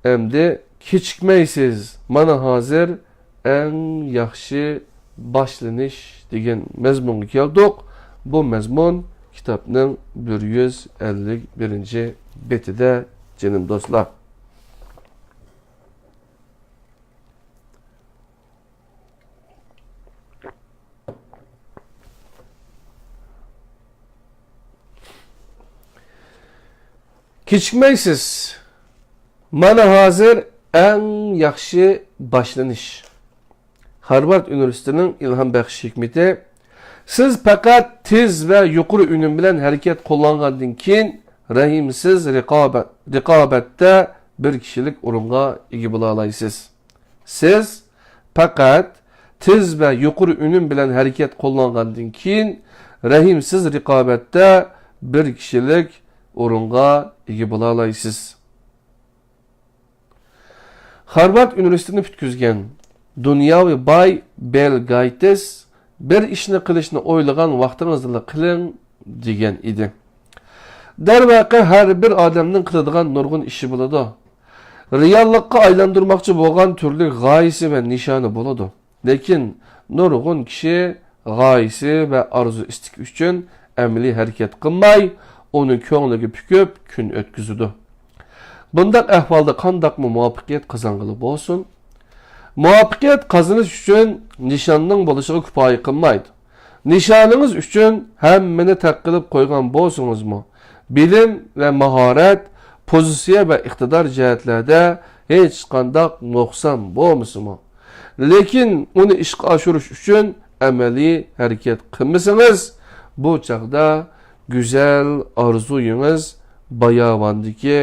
ئەمدى كېچىكمەيسىز، مانا ھازىر ئەڭ ياخشى باشلىنىش دېگەن مەزمۇنغا كەلدۇق. بۇ مەزمۇن كىتابنىڭ بىر يۈز ئەللىك بىرىنچى بېتىدە، جېنىم دوستلار. كېچىكمەيسىز. مانا ھازىر ئەڭ ياخشى باشلىنىش. خارۋارد ئۇنىۋېرسىتېتىنىڭ ئىلھام بەخش ھېكمىتى. سىز پەقەت تېز ۋە يۇقىرى ئۈنۈم بىلەن ھەرىكەت قوللانغاندىن كېيىن، رەھىمسىز رىقابەت، رىقابەتتە بىر كىشىلىك ئورۇنغا ئىگە بولالايسىز. سىز پەقەت تېز ۋە يۇقىرى ئۈنۈم بىلەن ھەرىكەت قوللانغاندىن كېيىن، رەھىمسىز رىقابەتتە بىر كىشىلىك ئورۇنغا ئىگە بولالايسىز. خارۋارد ئۇنىۋېرسىتېتىنى پۈتكۈزگەن دۇنياۋى باي بىل گېيتس، «بىر ئىشنى قىلىشنى ئويلىغان ۋاقتىڭىزدىلا قىلىڭ» دېگەن ئىدى. دەرۋەقە، ھەر بىر ئادەمنىڭ قىلىدىغان نۇرغۇن ئىشى بولىدۇ. رېئاللىققا ئايلاندۇرماقچى بولغان تۈرلۈك غايىسى ۋە نىشانى بولىدۇ. لېكىن نۇرغۇن كىشى غايىسى ۋە ئارزۇ-ئىستىكى ئۈچۈن ئەمەلىي ھەرىكەت قىلماي، ئۇنى كۆڭلىگە پۈكۈپ، كۈن ئۆتكۈزىدۇ. بۇنداق ئەھۋالدا قانداقمۇ مۇۋەپپەقىيەت قازانغىلى بولسۇن؟ مۇۋەپپەقىيەت قازىنىش ئۈچۈن نىشاننىڭ بولۇشىغا كۇپايە قىلمايدۇ. نىشانىڭىز ئۈچۈن ھەممىنى تەرك قىلىپ قويغان بولسىڭىزمۇ، بىلىم ۋە ماھارەت، پوزىتسىيە ۋە ئىقتىدار جەھەتلەردە ھېچقانداق نۇقسان بولمىسىمۇ، لېكىن ئۇنى ئىشقا ئاشۇرۇش ئۈچۈن ئەمەلىي ھەرىكەت قىلمىسىڭىز، بۇ چاغدا گۈزەل ئارزۇيىڭىز باياۋاندىكى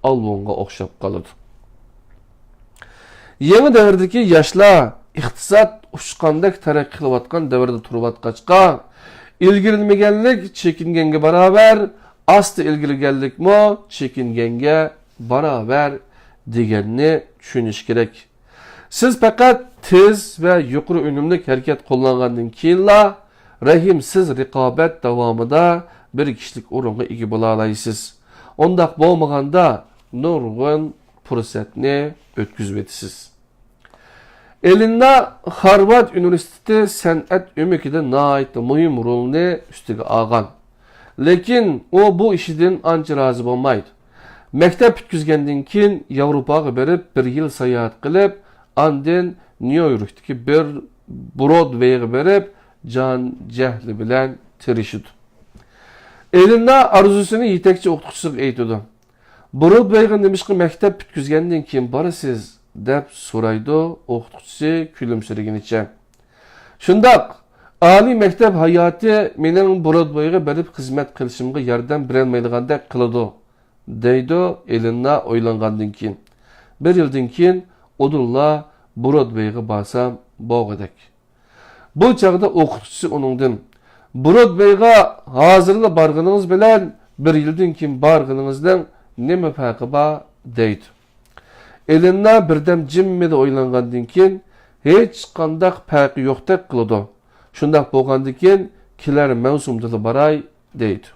ئالۋۇنغا ئوخشاپ قالىدۇ. يېڭى دەۋردىكى ياشلار ئىقتىساد ئۇچقاندەك تەرەققىي قىلىۋاتقان دەۋردە تۇرۇۋاتقاچقا، ئىلگىرىلىمىگەنلىك چېكىنگەنگە باراۋەر، ئاستا ئىلگىرىلىگەنلىكمۇ چېكىنگەنگە باراۋەر دېگەننى چۈشىنىش كېرەك. سىز پەقەت تېز ۋە يۇقىرى ئۈنۈملۈك ھەرىكەت قوللانغاندىن كېيىنلا، رەھىمسىز رىقابەت داۋامىدا بىر كىشىلىك ئورۇنغا ئىگە بولالايسىز. ئۇنداق بولمىغاندا، نۇرغۇن پۇرسەتنى ئۆتكۈزۈۋېتىسىز. ئېلىننا خارۋارد ئۇنىۋېرسىتېتى سەنئەت ئۆمىكىدە ناھايىتى مۇھىم رولنى ئۈستىگە ئالغان. لېكىن ئۇ بۇ ئىشىدىن ئانچە رازى بولمايدۇ. مەكتەپ پۈتكۈزگەندىن كېيىن ياۋروپاغا بېرىپ، بىر يىل ساياھەت قىلىپ، ئاندىن نيۇ يوركتىكى بىر برودۋېيغا بېرىپ، جان جەھلى بىلەن تىرىشىدۇ. ئېلىننا ئارزۇسىنى يېتەكچى ئوقۇتقۇچىسىغا ئېيتىدۇ. «برودۋېيغا نېمىشقا مەكتەپ پۈتكۈزگەندىن كېيىن بارىسىز؟» دەپ سورايدۇ ئوقۇتقۇچىسى كۈلۈمسىرىگىنىچە. «شۇنداق، ئالىي مەكتەپ ھاياتى مېنىڭ برودۋېيغا بېرىپ خىزمەت قىلىشىمغا ياردەم بېرەلمەيدىغاندەك قىلىدۇ»، دەيدۇ ئېلىننا ئويلانغاندىن كېيىن. «بىر يىلدىن كېيىن ئۇدۇللا برودۋېيغا بارسام بولغۇدەك.» بۇ چاغدا ئوقۇتقۇچىسى ئۇنىڭدىن: «برودۋېيغا ھازىرلا بارغىنىڭىز بىلەن بىر يىلدىن كېيىن بارغىنىڭىزنىڭ نېمە پەرقى بار؟» دەيدۇ. ئېلىننا بىردەم جىممىدە ئويلانغاندىن كېيىن، ھېچقانداق پەرقى يوقتەك قىلىدۇ. «شۇنداق بولغاندىكىن، كېلەر مەۋسۇمدىلا باراي» دەيدۇ.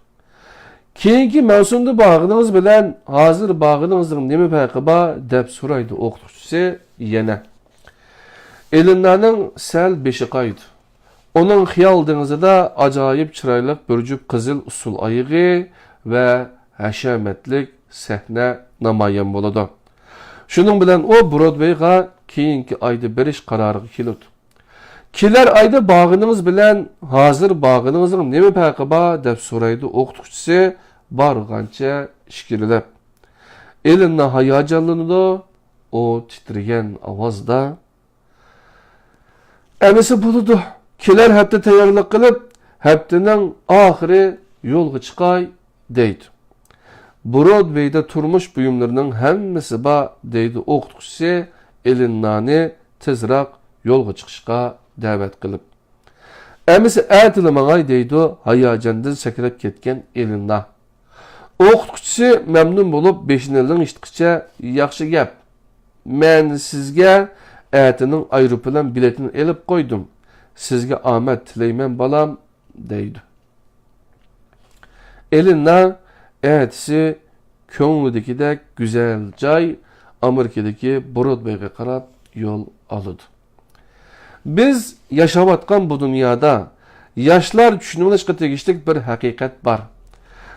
«كېيىنكى مەۋسۇمدا بارغىنىڭىز بىلەن ھازىر بارغىنىڭىزنىڭ نېمە پەرقى بار؟» دەپ سورايدۇ ئوقۇتقۇچىسى يەنە. ئېلىننانىڭ سەل بېشى قايىدۇ. ئۇنىڭ خىيال دېڭىزىدا ئاجايىپ چىرايلىق بىر جۈپ قىزىل ئۇسسۇل ئايىغى ۋە ھەشەمەتلىك سەھنە نامايان بولىدۇ. شۇنىڭ بىلەن ئۇ برودۋېيغا كېيىنكى ئايدا بېرىش قارارىغا كېلىدۇ. «كېلەر ئايدا بارغىنىڭىز بىلەن ھازىر بارغىنىڭىزنىڭ نېمە پەرقى بار؟» دەپ سورايدۇ ئوقۇتقۇچىسى بارغانچە ئىچكىرىلەپ. ئېلىننا ھاياجانلىنىدۇ. ئۇ تىترىگەن ئاۋازدا: «ئەمىسە بولىدۇ، كېلەر ھەپتە تەييارلىق قىلىپ، ھەپتىنىڭ ئاخىرى يولغا چىقاي» دەيدۇ. «برودۋېيدا تۇرمۇش بۇيۇملىرىنىڭ ھەممىسى بار» دەيدۇ ئوقۇتقۇچىسى ئېلىننانى تېزراق يولغا چىقىشقا دەۋەت قىلىپ. «ئەمىسە ئەتىلا ماڭاي» دەيدۇ ھاياجاندىن سەكرەپ كەتكەن ئېلىننا. ئوقۇتقۇچىسى مەمنۇن بولۇپ بېشىنى لىڭشىتقىچە: «ياخشى گەپ. مەن سىزگە ئەتىنىڭ ئايروپىلان بېلىتىنى ئېلىپ قويدۇم. سىزگە ئامەت تىلەيمەن، بالام» دەيدۇ. ئېلىننا ئەتىسى كۆڭلىدىكىدەك گۈزەل جاي، ئامېرىكىدىكى برودۋېيغا قاراپ يول ئالىدۇ. بىز ياشاۋاتقان بۇ دۇنيادا ياشلار چۈشىنىۋېلىشقا تېگىشلىك بىر ھەقىقەت بار.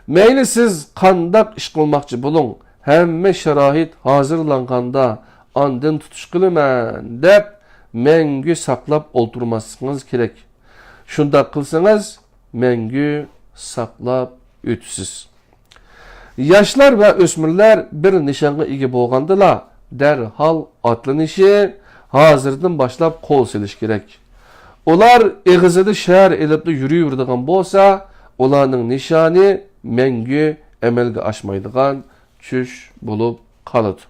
مەيلى سىز قانداق ئىش قىلماقچى بولۇڭ، ھەممە شارائىت ھازىرلانغاندا ئاندىن تۇتۇش قىلىمەن دەپ مەڭگۈ ساقلاپ ئولتۇرماسلىقىڭىز كېرەك. شۇنداق قىلسىڭىز مەڭگۈ ساقلاپ ئۆتىسىز. ياشلار ۋە ئۆسمۈرلەر بىر نىشانغا ئىگە بولغاندىلا، دەرھال ئاتلىنىشى، ھازىردىن باشلاپ قول سېلىش كېرەك. ئۇلار ئېغىزىدا شەھەر ئېلىپلا يۈرۈۋېرىدىغان بولسا، ئۇلارنىڭ نىشانى مەڭگۈ ئەمەلگە ئاشمايدىغان چۈش بولۇپ قالىدۇ.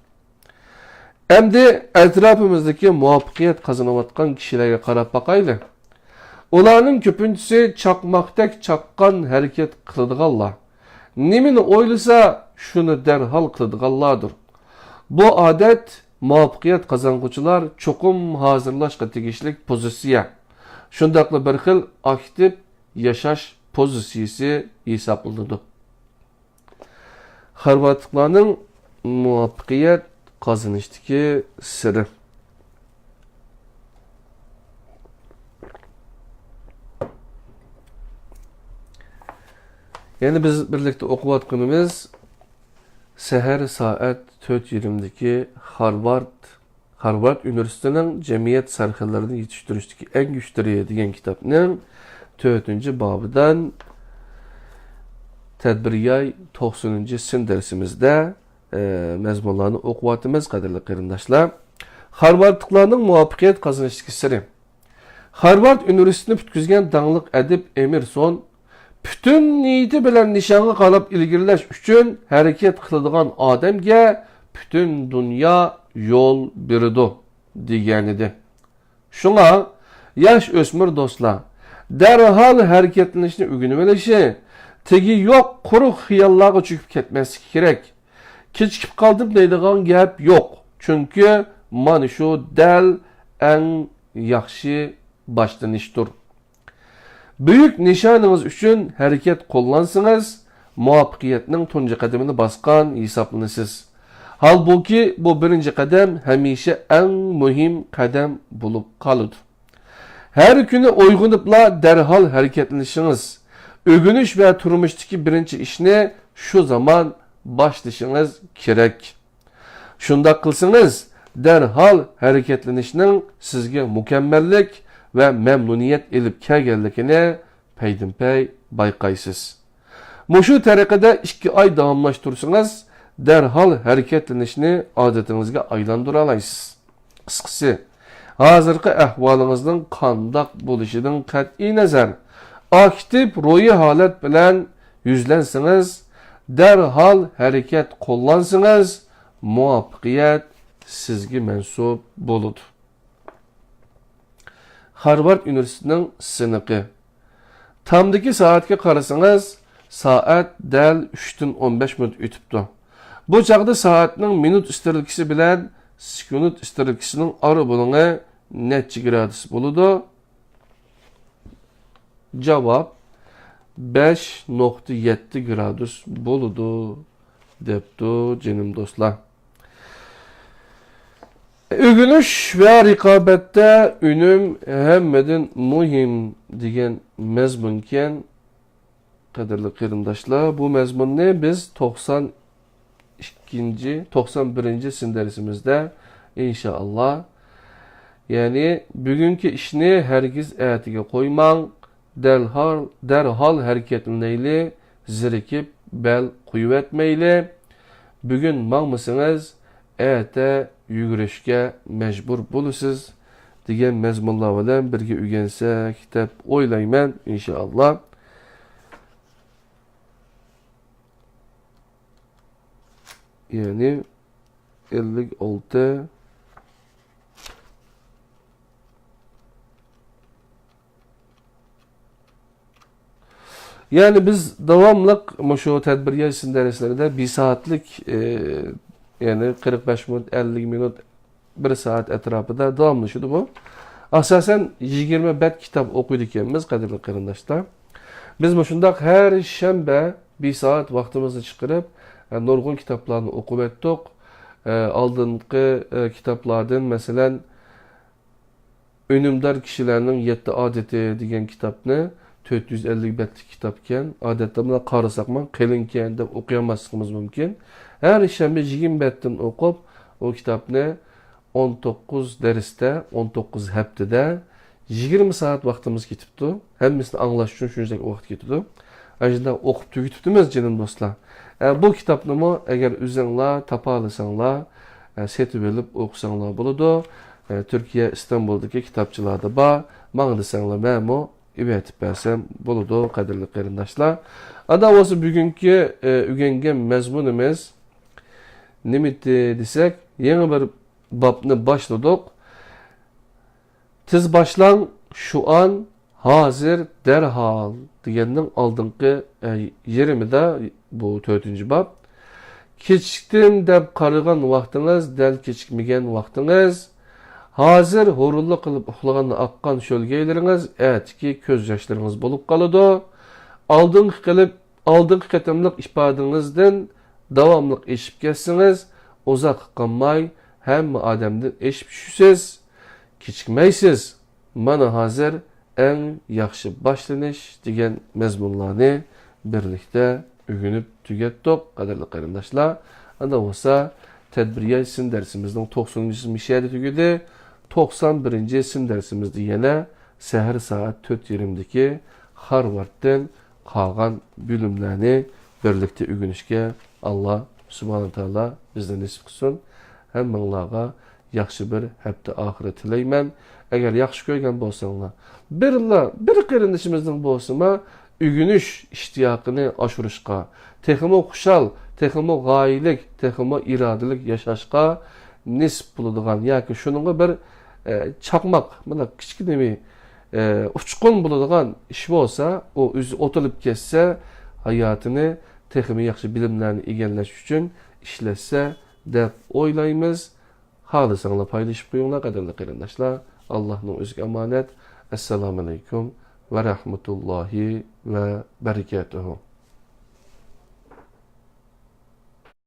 ئەمدى ئەتراپىمىزدىكى مۇۋەپپەقىيەت قازىنىۋاتقان كىشىلەرگە قاراپ باقايلى. ئۇلارنىڭ كۆپىنچىسى چاقماقتەك چاققان ھەرىكەت قىلىدىغانلار. نېمىنى ئويلىسا، شۇنى دەرھال قىلىدىغانلاردۇر. بۇ ئادەت مۇۋەپپەقىيەت قازانغۇچىلار چوقۇم ھازىرلاشقا تېگىشلىك پوزىتسىيە، شۇنداقلا بىر خىل ئاكتىپ ياشاش پوزىتسىيىسى ھېسابلىنىدۇ. خارۋاردلىقلارنىڭ مۇۋەپپەقىيەت قازىنىشتىكى سىرى. يەنە بىز بىرلىكتە ئوقۇۋاتقىنىمىز سەھەر سائەت تۆت يېرىمدىكى خارۋارد، خارۋارد ئۇنىۋېرسىتېتىنىڭ جەمئىيەت سەرخىللىرىنى يېتىشتۈرۈشتىكى ئەڭ كۈچلىرى دېگەن كىتابنىڭ تۆتىنچى بابىدىن تەدبىرىياي توقسىنىنچى سىن دەرسىمىزدە، ئە، مەزمۇنلارنى ئوقۇۋاتىمىز، قەدىرلىك قېرىنداشلار. خارۋاردلىقلارنىڭ مۇۋەپپەقىيەت قازىنىشتىكى سىرى. خارۋارد ئۇنىۋېرسىتېتىنى پۈتكۈزگەن داڭلىق ئەدىب ئېمېرسون پۈتۈن نىيىتى بىلەن نىشانغا قاراپ ئىلگىرىلەش ئۈچۈن ھەرىكەت قىلىدىغان ئادەمگە پۈتۈن دۇنيا يول بېرىدۇ، دېگەنىدى. شۇڭا ياش ئۆسمۈر دوستلار دەرھال ھەرىكەتلىنىشنى ئۆگىنىۋېلىشى، تېگى يوق قۇرۇق خىياللارغا چۆكۈپ كەتمەسلىكى كېرەك. كېچىكىپ قالدىم دەيدىغان گەپ يوق، چۈنكى مانا شۇ دەل ئەڭ ياخشى باشلىنىشتۇر. بۈيۈك نىشانىڭىز ئۈچۈن ھەرىكەت قوللانسىڭىز، مۇۋەپپەقىيەتنىڭ تۇنجى قەدىمىنى باسقان ھېسابلىنىسىز. ھالبۇكى، بۇ بىرىنچى قەدەم ھەمىشە ئەڭ مۇھىم قەدەم بولۇپ قالىدۇ. ھەر كۈنى ئويغىنىپلا دەرھال ھەرىكەتلىنىشىڭىز، ئۆگىنىش ۋە تۇرمۇشتىكى بىرىنچى ئىشنى شۇ زامان باشلىشىڭىز كېرەك. شۇنداق قىلسىڭىز، دەرھال ھەرىكەتلىنىشنىڭ سىزگە مۇكەممەللىك ۋە مەمنۇنىيەت ئېلىپ كەلگەنلىكىنى پەيدىنپەي بايقايسىز. مۇشۇ تەرىقىدە ئىككى ئاي داۋاملاشتۇرسىڭىز، دەرھال ھەرىكەتلىنىشنى ئادىتىڭىزگە ئايلاندۇرالايسىز. قىسقىسى، ھازىرقى ئەھۋالىڭىزنىڭ قانداق بولۇشىدىن قەتئىينەزەر، ئاكتىپ روھىي ھالەت بىلەن يۈزلەنسىڭىز، دەرھال ھەرىكەت قوللانسىڭىز، مۇۋەپپەقىيەت سىزگە مەنسۇپ بولىدۇ. خارۋارد ئۇنىۋېرسىتېتىنىڭ سىنىقى. تامدىكى سائەتكە قارىسىڭىز، سائەت دەل ئۈچتىن ئون بەش مىنۇت ئۆتۈپتۇ. بۇ چاغدا سائەتنىڭ مىنۇت ئىسترېلكىسى بىلەن سېكۇنت ئىسترېلكىسىنىڭ ئارا بۇلۇڭى نەچچە گرادۇس بولىدۇ؟ جاۋاب، بەش نۇقتا يەتتە گرادۇس بولىدۇ، دەپتۇ جېنىم دوستلار. ئۆگىنىش ۋە رىقابەتتە ئۈنۈم ھەممىدىن مۇھىم دېگەن مەزمۇنكەن، قەدىرلىك قېرىنداشلار. بۇ مەزمۇننى بىز توقسان ئىككىنچى، توقسان بىرىنچى سىن دەرسىمىزدە، ئىنشائاللا، يەنى بۈگۈنكى ئىشنى ھەرگىز ئەتىگە قويماڭ، دەرھال، دەرھال ھەرىكەتلىنەيلى، زېرىكىپ بەل قويۇۋەتمەيلى. بۈگۈن ماڭمىسىڭىز، ئەتە يۈگۈرۈشكە مەجبۇر بولىسىز، دېگەن مەزمۇنلار بىلەن بىرگە ئۆگەنسەك دەپ ئويلايمەن، ئىنشائاللا. يەنى ئەللىك ئالتە. يەنى بىز داۋاملىق مۇشۇ تەدبىرىيەت سىن دەرسلىرىدە بىر سائەتلىك، ئى، يەنى قىرىق بەش مىنۇت، ئەللىك مىنۇت، بىر سائەت ئەتراپىدا داۋاملىشىدۇ بۇ. ئاساسەن يىگىرمە بەت كىتاب ئوقۇيدىكەنمىز، قەدىرلىك قېرىنداشلار. بىز مۇشۇنداق ھەر شەنبە بىر سائەت ۋاقتىمىزنى چىقىرىپ، ئە، نۇرغۇن كىتابلارنى ئوقۇۋەتتۇق. ئە، ئالدىنقى، ئە، كىتابلاردىن، مەسىلەن، ئۈنۈمدار كىشىلەرنىڭ يەتتە ئادىتى دېگەن كىتابنى، تۆت يۈز ئەللىك بەتلىك كىتابكەن. ئادەتتە بۇلار قارىساقمۇ قېلىنكەن دەپ ئوقۇيالماسلىقىمىز مۇمكىن. ھەر شەنبە يىگىرمە بەتتىن ئوقۇپ، ئۇ كىتابنى ئون توققۇز دەرستە، ئون توققۇز ھەپتىدە يىگىرمە سائەت ۋاقتىمىز كېتىپتۇ. ھەممىسىنى ئاڭلاش ئۈچۈن شۇنچىلىك ۋاقىت كېتىدۇ. ئەجدىدا ئوقۇپ تۈگىتىپتىمىز، جېنىم دوستلار. ئە، بۇ كىتابنىمۇ ئەگەر ئۆزۈڭلار تاپالىساڭلار، ئە، سېتىۋېلىپ ئوقۇساڭلار بولىدۇ. ئە، تۈركىيە ئىستانبۇلدىكى كىتابچىلاردا بار. ماڭا دېسەڭلار، مەنمۇ ئېۋەتىپ بەرسەم بولىدۇ، قەدىرلىك قېرىنداشلار. ئانداق بولسا بۈگۈنكى، ئە، ئۆگەنگەن مەزمۇنىمىز نېمىدى دېسەك، يېڭى بىر بابنى باشلىدۇق. تېز باشلاڭ، شۇئان، ھازىر، دەرھال دېگەننىڭ ئالدىنقى، ئە، يېرىمىدا بۇ تۆتىنچى باب. كېچىكتىم دەپ قارىغان ۋاقتىڭىز دەل كېچىكمىگەن ۋاقتىڭىز. ھازىر ھۇرۇنلۇق قىلىپ ئۇخلىغاندا ئاققان شۆلگەيلىرىڭىز ئەتىكى كۆز ياشلىرىڭىز بولۇپ قالىدۇ. ئالدىنقى قىلىپ، ئالدىنقى قېتىملىق ئىپادىڭىزدىن داۋاملىق ئېشىپ كەتسىڭىز، ئۇزاققا قالماي ھەممە ئادەمدىن ئېشىپ چۈشىسىز. كېچىكمەيسىز. مانا ھازىر ئەڭ ياخشى باشلىنىش دېگەن مەزمۇنلارنى بىرلىكتە ئۆگىنىپ تۈگەتتۇق، قەدىرلىك قېرىنداشلار. ئانداق بولسا، تەدبىرىيە سىن دەرسىمىزنىڭ توقسىنىنچىسى مۇشۇ يەردە تۈگىدى. توقسان بىرىنچى سىن دەرسىمىزدە يەنە سەھەر سائەت تۆت يېرىمدىكى خارۋاردتىن قالغان بۆلۈملەرنى بىرلىكتە ئۆگىنىشكە ئاللا سۇبھانە تائالا بىزنى نېسىپ قىلسۇن. ھەممىڭلارغا ياخشى بىر ھەپتە ئاخىرى تىلەيمەن. ئەگەر ياخشى كۆرگەن بولساڭلار، بىرلا، بىر قېرىندىشىمىزنىڭ بولسىمۇ ئۆگىنىش ئىشتىياقىنى ئاشۇرۇشقا، تېخىمۇ خۇشال، تېخىمۇ غايىلىك، تېخىمۇ ئىرادىلىك ياشاشقا نېسىپ بولىدىغان ياكى شۇنىڭغا بىر، ئە، چاقماق، مۇنداق كىچىككىنە بىر، ئە، ئۇچقۇن بولىدىغان ئىش بولسا، ئۇ ئۆزى ئوتۇلۇپ كەتسە، ھاياتىنى تېخىمۇ ياخشى بىلىملەرنى ئىگىلەش ئۈچۈن ئىشلەتسە دەپ ئويلايمىز. خالىساڭلار پايلىشىپ قويۇڭلار، قەدىرلىك قېرىنداشلار. ئاللانىڭ ئۆزىگە ئامانەت. ئەسسالامۇ ئەلەيكۇم ۋە رەھمەتۇللاھى ۋە بەرىكاتۇھۇ.